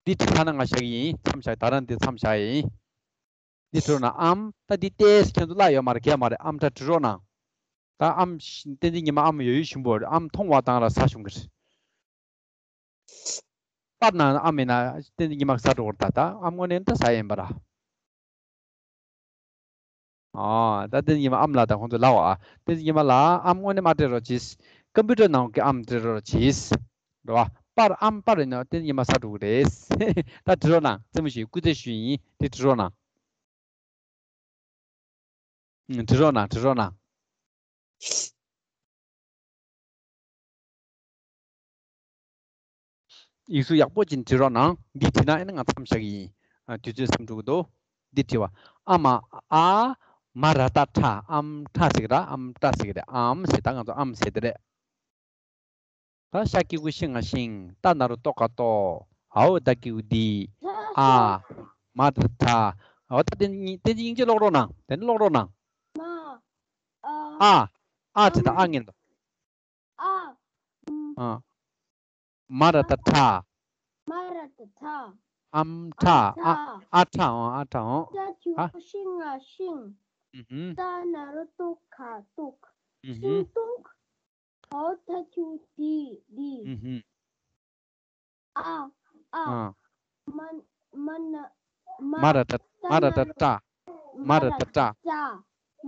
འདི་བྲིས་ཚར་ན་ང་བཞག་གི་ཡིན། མཚམས་བཞག་ད་རང་འདི་མཚམས་བཞག་ཡིན། འདི་བྲི་རོགས་གནང་། ཨམ། ད་འདི་ཏོག་ཙམ་ཁྱོད་ཚོ་བརླག་ཡོད་མ་རེད། གས་མ་རེད། ཨམ་ཕྲ་བྲི་རོགས་གནང་། ད་ཨམ་ཤི་བསྟན་འཛིན་ཉི་མ་ཨམ་ཡོད་ཡོད་ཞུམ་པོ་རེད། ཨམ་མཐོང་བ་དང་ར་ཟ་ཞུམ་གི་རེད། པར་ནང་ཨམ་མེད་ན་བསྟན་འཛིན་ཉི་མ་ཟ་འགྲོ་གི་རེད་ད། ད་ཨམ་དངོས་གནས་ད་ཟ་ཡིན་པ་ར། ཨ། ད་བསྟན་འཛིན་ཉི་མ་ཨམ་ལགས་དང་ཁོང་ཚོ་ལབ་པ། ཨ། བསྟན་འཛིན་ཉི་མ་ལགས་ཨམ་དངོས་གནས་མ་སྤྲད་རོགས་གྱིས། ཀམ་པུ་ཊར་ནང་གི་ཨམ་སྤྲད་རོགས་གྱིས། རེད་བ། པར་ཨམ་པར་ཡིན་ན་བསྟན་འཛིན་ཉི་མ་ཟ་འགྲོ་གི་རེད། ད་བྲི་རོགས་གནང་། རྩེད་མོ་ཞིག་སྐུ་རྩེད་ཞུ་ཡིན། དེ་བྲི་རོགས་གནང་། ཨུམ། བྲི་རོགས་གནང་། བྲི་རོགས་གནང་། ཡིག་གཟུགས་ཡག་པོ་ཅིག་བྲི་རོགས་གནང་། འདི་བྲིས་ན་ཨེ་ན་ང་མཚམས་བཞག་གི་ཡིན། ཨ། དུས་ཚོད་ཟིན་འགྲོ་གི་འདུག་འདི་བྲིས་པ། ཨ་མ་ཨ། མ་ར་ཏ་ཁྲ། ཨམ་ཁྲ་ཟེར་གི་ར། ཨམ་ཁྲ་ཟེར་གི་རེད། ཨམ་ཟེར་ད་ང་ཚོ་ཨམ་ཟེར་དེ་རེད། ད་ཤ་གི་གུ་ཤི་ང་ཤིང་། ཏ་ན་རོ་ཏོ་ག་ཏོག་འའོ་ད་གི་གུ་འདི། ཨ། མ་ད་ད། འོ་ད་དེ་ནི་དེ་དབྱིན་ཇི་ཀློག་རོགས་གནང་། དེ་ནི་ཀློག་རོགས་གནང་། མ། ཨ། ཨ། ཨ་དེ་ད་ཨ་ངེས་འདུག་ཨ། ཨ། མ་ར་ད་ཁྲ། མ་ར་ད་ཁྲ། ཨམ་ཁྲ། ཨ། ཨ་ཁྲ་འོང་། ཨ་ཁྲ་འོང་། ཏ་གི་གུ་ཤི་ང་ཤིང་། ཨུ་ཧུམ། ཏ་ན་རོ་ཏོ་ག་ཏོག་ཨུ་ཧུམ། ཤིང་ཏོག་འའོ་ད་གི་གུ་འདི་འདི། ཨུ་ཧུམ། ཨ། ཨ། ཨ། མ། མ་ན། མ། མ་ར་ཏ། མ་ར་ཏ་ཏྲ། མ་ར་ཏ་ཏྲ།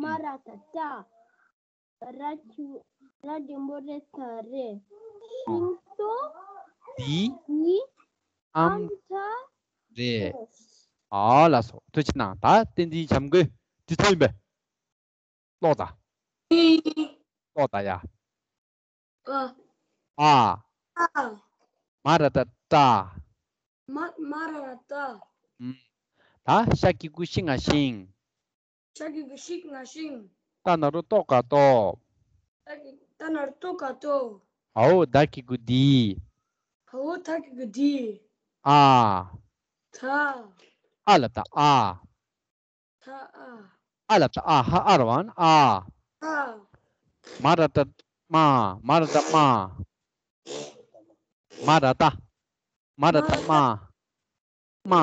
མ་ར་ཏ་ཏྲ། ར་ཆུ། ར་འགྲེང་བུ་རེ་ད་རེད། ཤིང་ཏོག་འདི། འདི། ཨམ། ཨམ་ཁྲ། རེད། ཨ་ལགས་སོ། ཐུགས་རྗེ་གནང་། ད་བསྟན་འཛིན་བྱམས་མགོན་འདི་ཚོ་ཡིན་པས། ཀློག་ད། ཀློག་ད་ཡ། ཨ། ཨ། ཨ། མ་ར་ཏ་ཏྲ། མ། མ་ར་ར་ཏ། ཨུམ། ད་ཤ་གི་གུ་ཤི་ང་ཤིང་། ཤ་གི་གུ་ཤིག་ང་ཤིང་། ཏ་ན་རོ་ཏོ་ག་ཏོག་ཏ་གི། ཏ་ན་རོ་ཏོ་ག་ཏོག་འའོ་ད་གི་གུ་འདི། འའོ་ད་གི་གུ་འདི། ཨ། ད། ཨ་ལ་ད་ཨ། ད་ཨ། ཨ་ལ་ད་ཨ། ཧ་ཨ་ར་བ་ན་ཨ། ཨ། མ་ར་ཏ་མ། མ་ར་ཏ་མ། མ་ར་ཏ། མ་ར་ཏ་མ། མ།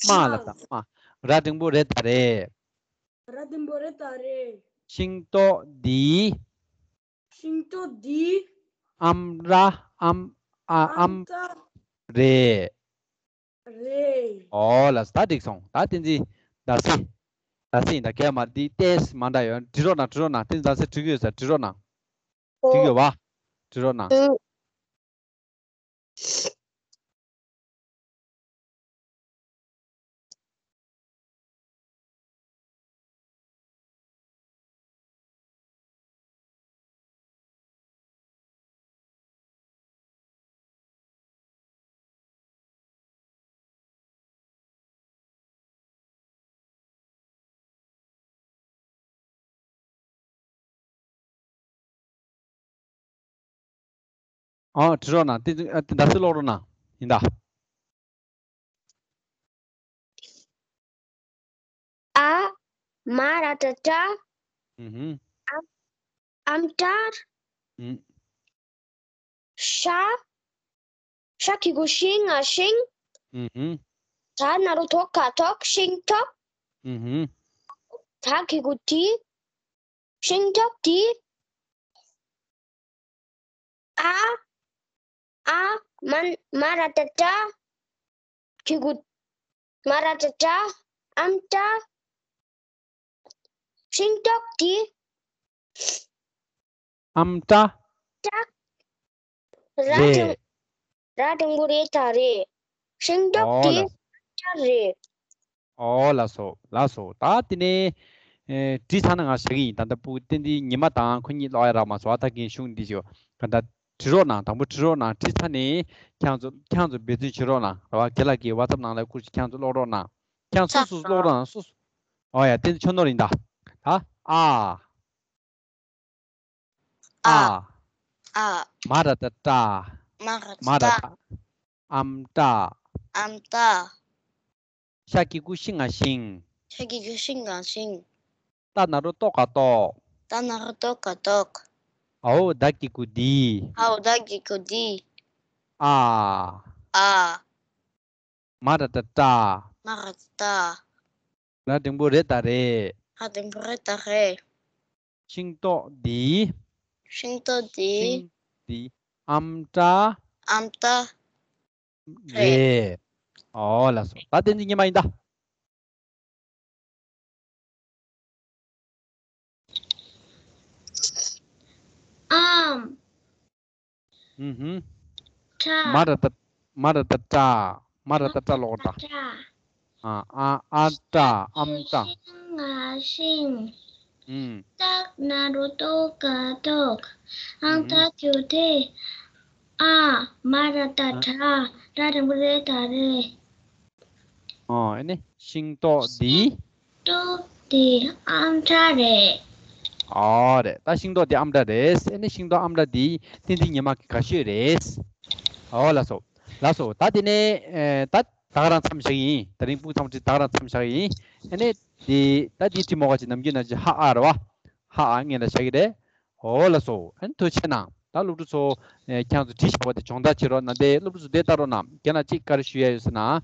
མ་ལ་ད་མ། ར་འགྲེང་བུ་རེ་ད་རེད། ར་འགྲེང་བུ་རེ་ད་རེད། ཤིང་ཏོག་འདི། ཤིང་ཏོག་འདི། ཨམ་ར། ཨམ། ཨ། ཨམ། ཏ། རེད། རེད། ཨོ་ལགས་སོ། ད་འགྲིག་སོང་། ད་བསྟན་འཛིན་ཟླ་ཚེ། ཟླ་ཚེ་ཡིན་ད། གས་མ་འདི་ཏེས་མ་འདྲ་ཡོད། བྲི་རོགས་གནང་། བྲི་རོགས་གནང་། བསྟན་འཛིན་ཟླ་ཚེ་བྲི་གི་ཡོད་ས། བྲི་རོགས་གནང་། འགྲིག་ཡོད་པ། བྲི་རོགས་གནང་། ཨ་བྲིས་རོགས་གནང་། དེ་དེ་ཟླ་ཚེས་ཀློག་རོགས་གནང་། ཡིན་ད། ཨ། མ་ར་ཏ་ཏྲ། ཨུ་ཧུམ། ཨམ་ཏྲ། ཨུ། ཤ། ཤ་གི་གུ་ཤིང་ང་ཤིང་། ཨུ་ཧུམ། ད་ན་རོ་ཏོ་ག་ཏོག་ཤིང་ཏོག་ཨུ་ཧུམ། ད་གི་གུ་ཏི། ཤིང་ཏོག་ཏི། ཨ། ཨ། མ་མ་ར་ཏ་ཏྲ། གི་གུ། མ་ར་ཏ་ཏྲ། ཨམ་ཏྲ། ཤིང་ཏོག་ཏི། ཨམ་ཏྲ། ཏྲ། ར་དང་ར་དང་པོ་རེད་ད་རེད། ཤིང་ཏོག་ཏི། ཨམ་ཏྲ་རེད། ཨོ་ལགས་སོ་ལགས་སོ། ད་དེ་ནས་ཨེ་བྲིས་ཚར་ན་ང་བཞག་གི་ཡིན། ད་ལྟ་ཕྲུ་གུ་བསྟན་འཛིན་ཉི་མ་དང་ཁོ་གཉིས་ཀློག་ཡ་རག་མ་སོང་། ཨ་ད་གིན་གཞུང་འདི་ཞུ། ག་ད་བྲིས་རོགས་གནང་། དང་པོ་བྲིས་རོགས་གནང་། བྲིས་ཚར་ནས་ཁྱེད་རང་ཚོ་ཁྱེད་རང་ཚོ་འབད་བརྩོན་བྱེད་རོགས་གནང་ར་བ། རྒན་ལགས་ཀྱི་ཝ་ཚབ་ནང་ལ་བསྐུར་ཞིག་ཁྱེད་རང་ཚོ་ཀློག་རོགས་གནང་། ཁྱེད་རང་ཚོ་སོ་སོ་ཀློག་རོགས་གནང་། སོ་སོ། ཨོ་ཡ། བསྟན་འཛིན་ཆོས་ནོར་ཡིན་ད། ད་ཨ། ཨ། ཨ། མ་ར་ཏ་ཏྲ། མ་ར་ཏ། ཨམ་ཏྲ། ཨམ་ཏྲ། ཤ་གི་གུ་ཤི་ང་ཤིང་། ཤ་གི་གུ་ཤི་ང་ཤིང་། ཏ་ན་རོ་ཏོ་ག་ཏོག་ཏ་ན་རོ་ཏོ་ག་ཏོག་ཨའོ་ད་གི་གུ་དི། ཨའོ་ད་གི་གུ་དི། ཨ། ཨ། མ་ར་ཏ་ཏྲ། མ་ར་ཏ་ཏྲ། ར་འགྲེང་བུ་རེ་ད་རེད། ར་འགྲེང་བུ་རེ་ད་རེད། ཤིང་ཏོག་འདི། ཤིང་ཏོག་འདི། ཤིང་འདི་ཨམ་ཏྲ། ཨམ་ཏྲ། རེད། ཨོ་ལགས་སོ། ད་བསྟན་འཛིན་ཉི་མ་ཡིན་ད། ཨམ། ཧུམ་ཧུམ། ཏྲ། མ་ར་ཏ། མ་ར་ཏ་ཏྲ། མ་ར་ཏ་ཏྲ་ཀློག་ད། ཏྲ། ཨ་ཨ་ཨ་ཏྲ། ཨམ་ཏྲ། ཤིང་ང་ཤིང་། ཧུམ། ཏ་ན་རོ་ཏོ་ག་ཏོག་ཨམ་ཏྲ་གི་གུ་དི། ཨ། མ་ར་ཏ་ཏྲ། ར་འགྲེང་བུ་རེ་ད་རེད། ཨོ་ཨེ་ནི་ཤིང་ཏོག་འདི། ཏོག་འདི་ཨམ་ཏྲ་རེད། ཨོ་རེད། ད་ཤིང་ཏོག་འདི་ཨམ་ཏྲ་རེད། ཨེ་ནི་ཤིང་ཏོག་ཨམ་ཏྲ་འདི་བསྟན་འཛིན་ཉི་མ་གི་དགའ་ཤོས་རེད། ཨོ་ལགས་སོ། ལགས་སོ། ད་དེ་ནས་ཨེ་ད་ད་ག་རང་མཚམས་བཞག་ཡིན། ད་རིང་ཕྲུ་གུ་ཚང་མ་ཅིག་ད་ག་རང་མཚམས་བཞག་ཡིན། ཨེ་ནི་དེ་ད་དེའི་ཁྲིད་མོ་ག་ཅིག་ནམ་རྒྱུན་ནང་བཞིན་ཧ་ཨ་རེད་བ། ཧ་ཨ་ངེད་ལ་བཞག་གི་རེད། ཨོ་ལགས་སོ། ཨེ་ནི་ཐུགས་རྗེ་གནང་། ད་སློབ་ཕྲུག་ཚོ་ཨེ་ཁྱེད་རང་ཚོ་བྲིས་བཞག་པ་དེ་སྦྱོང་བརྡར་བྱེད་རོགས་གནང་། དེ་སློབ་ཕྲུག་ཚོ་དེ་ལྟ་རོགས་གནང་། རྒན་ལགས་གཅིག་བཀའ་འདྲི་ཞུ་ཡ་ཡོད་ཟེར་ན།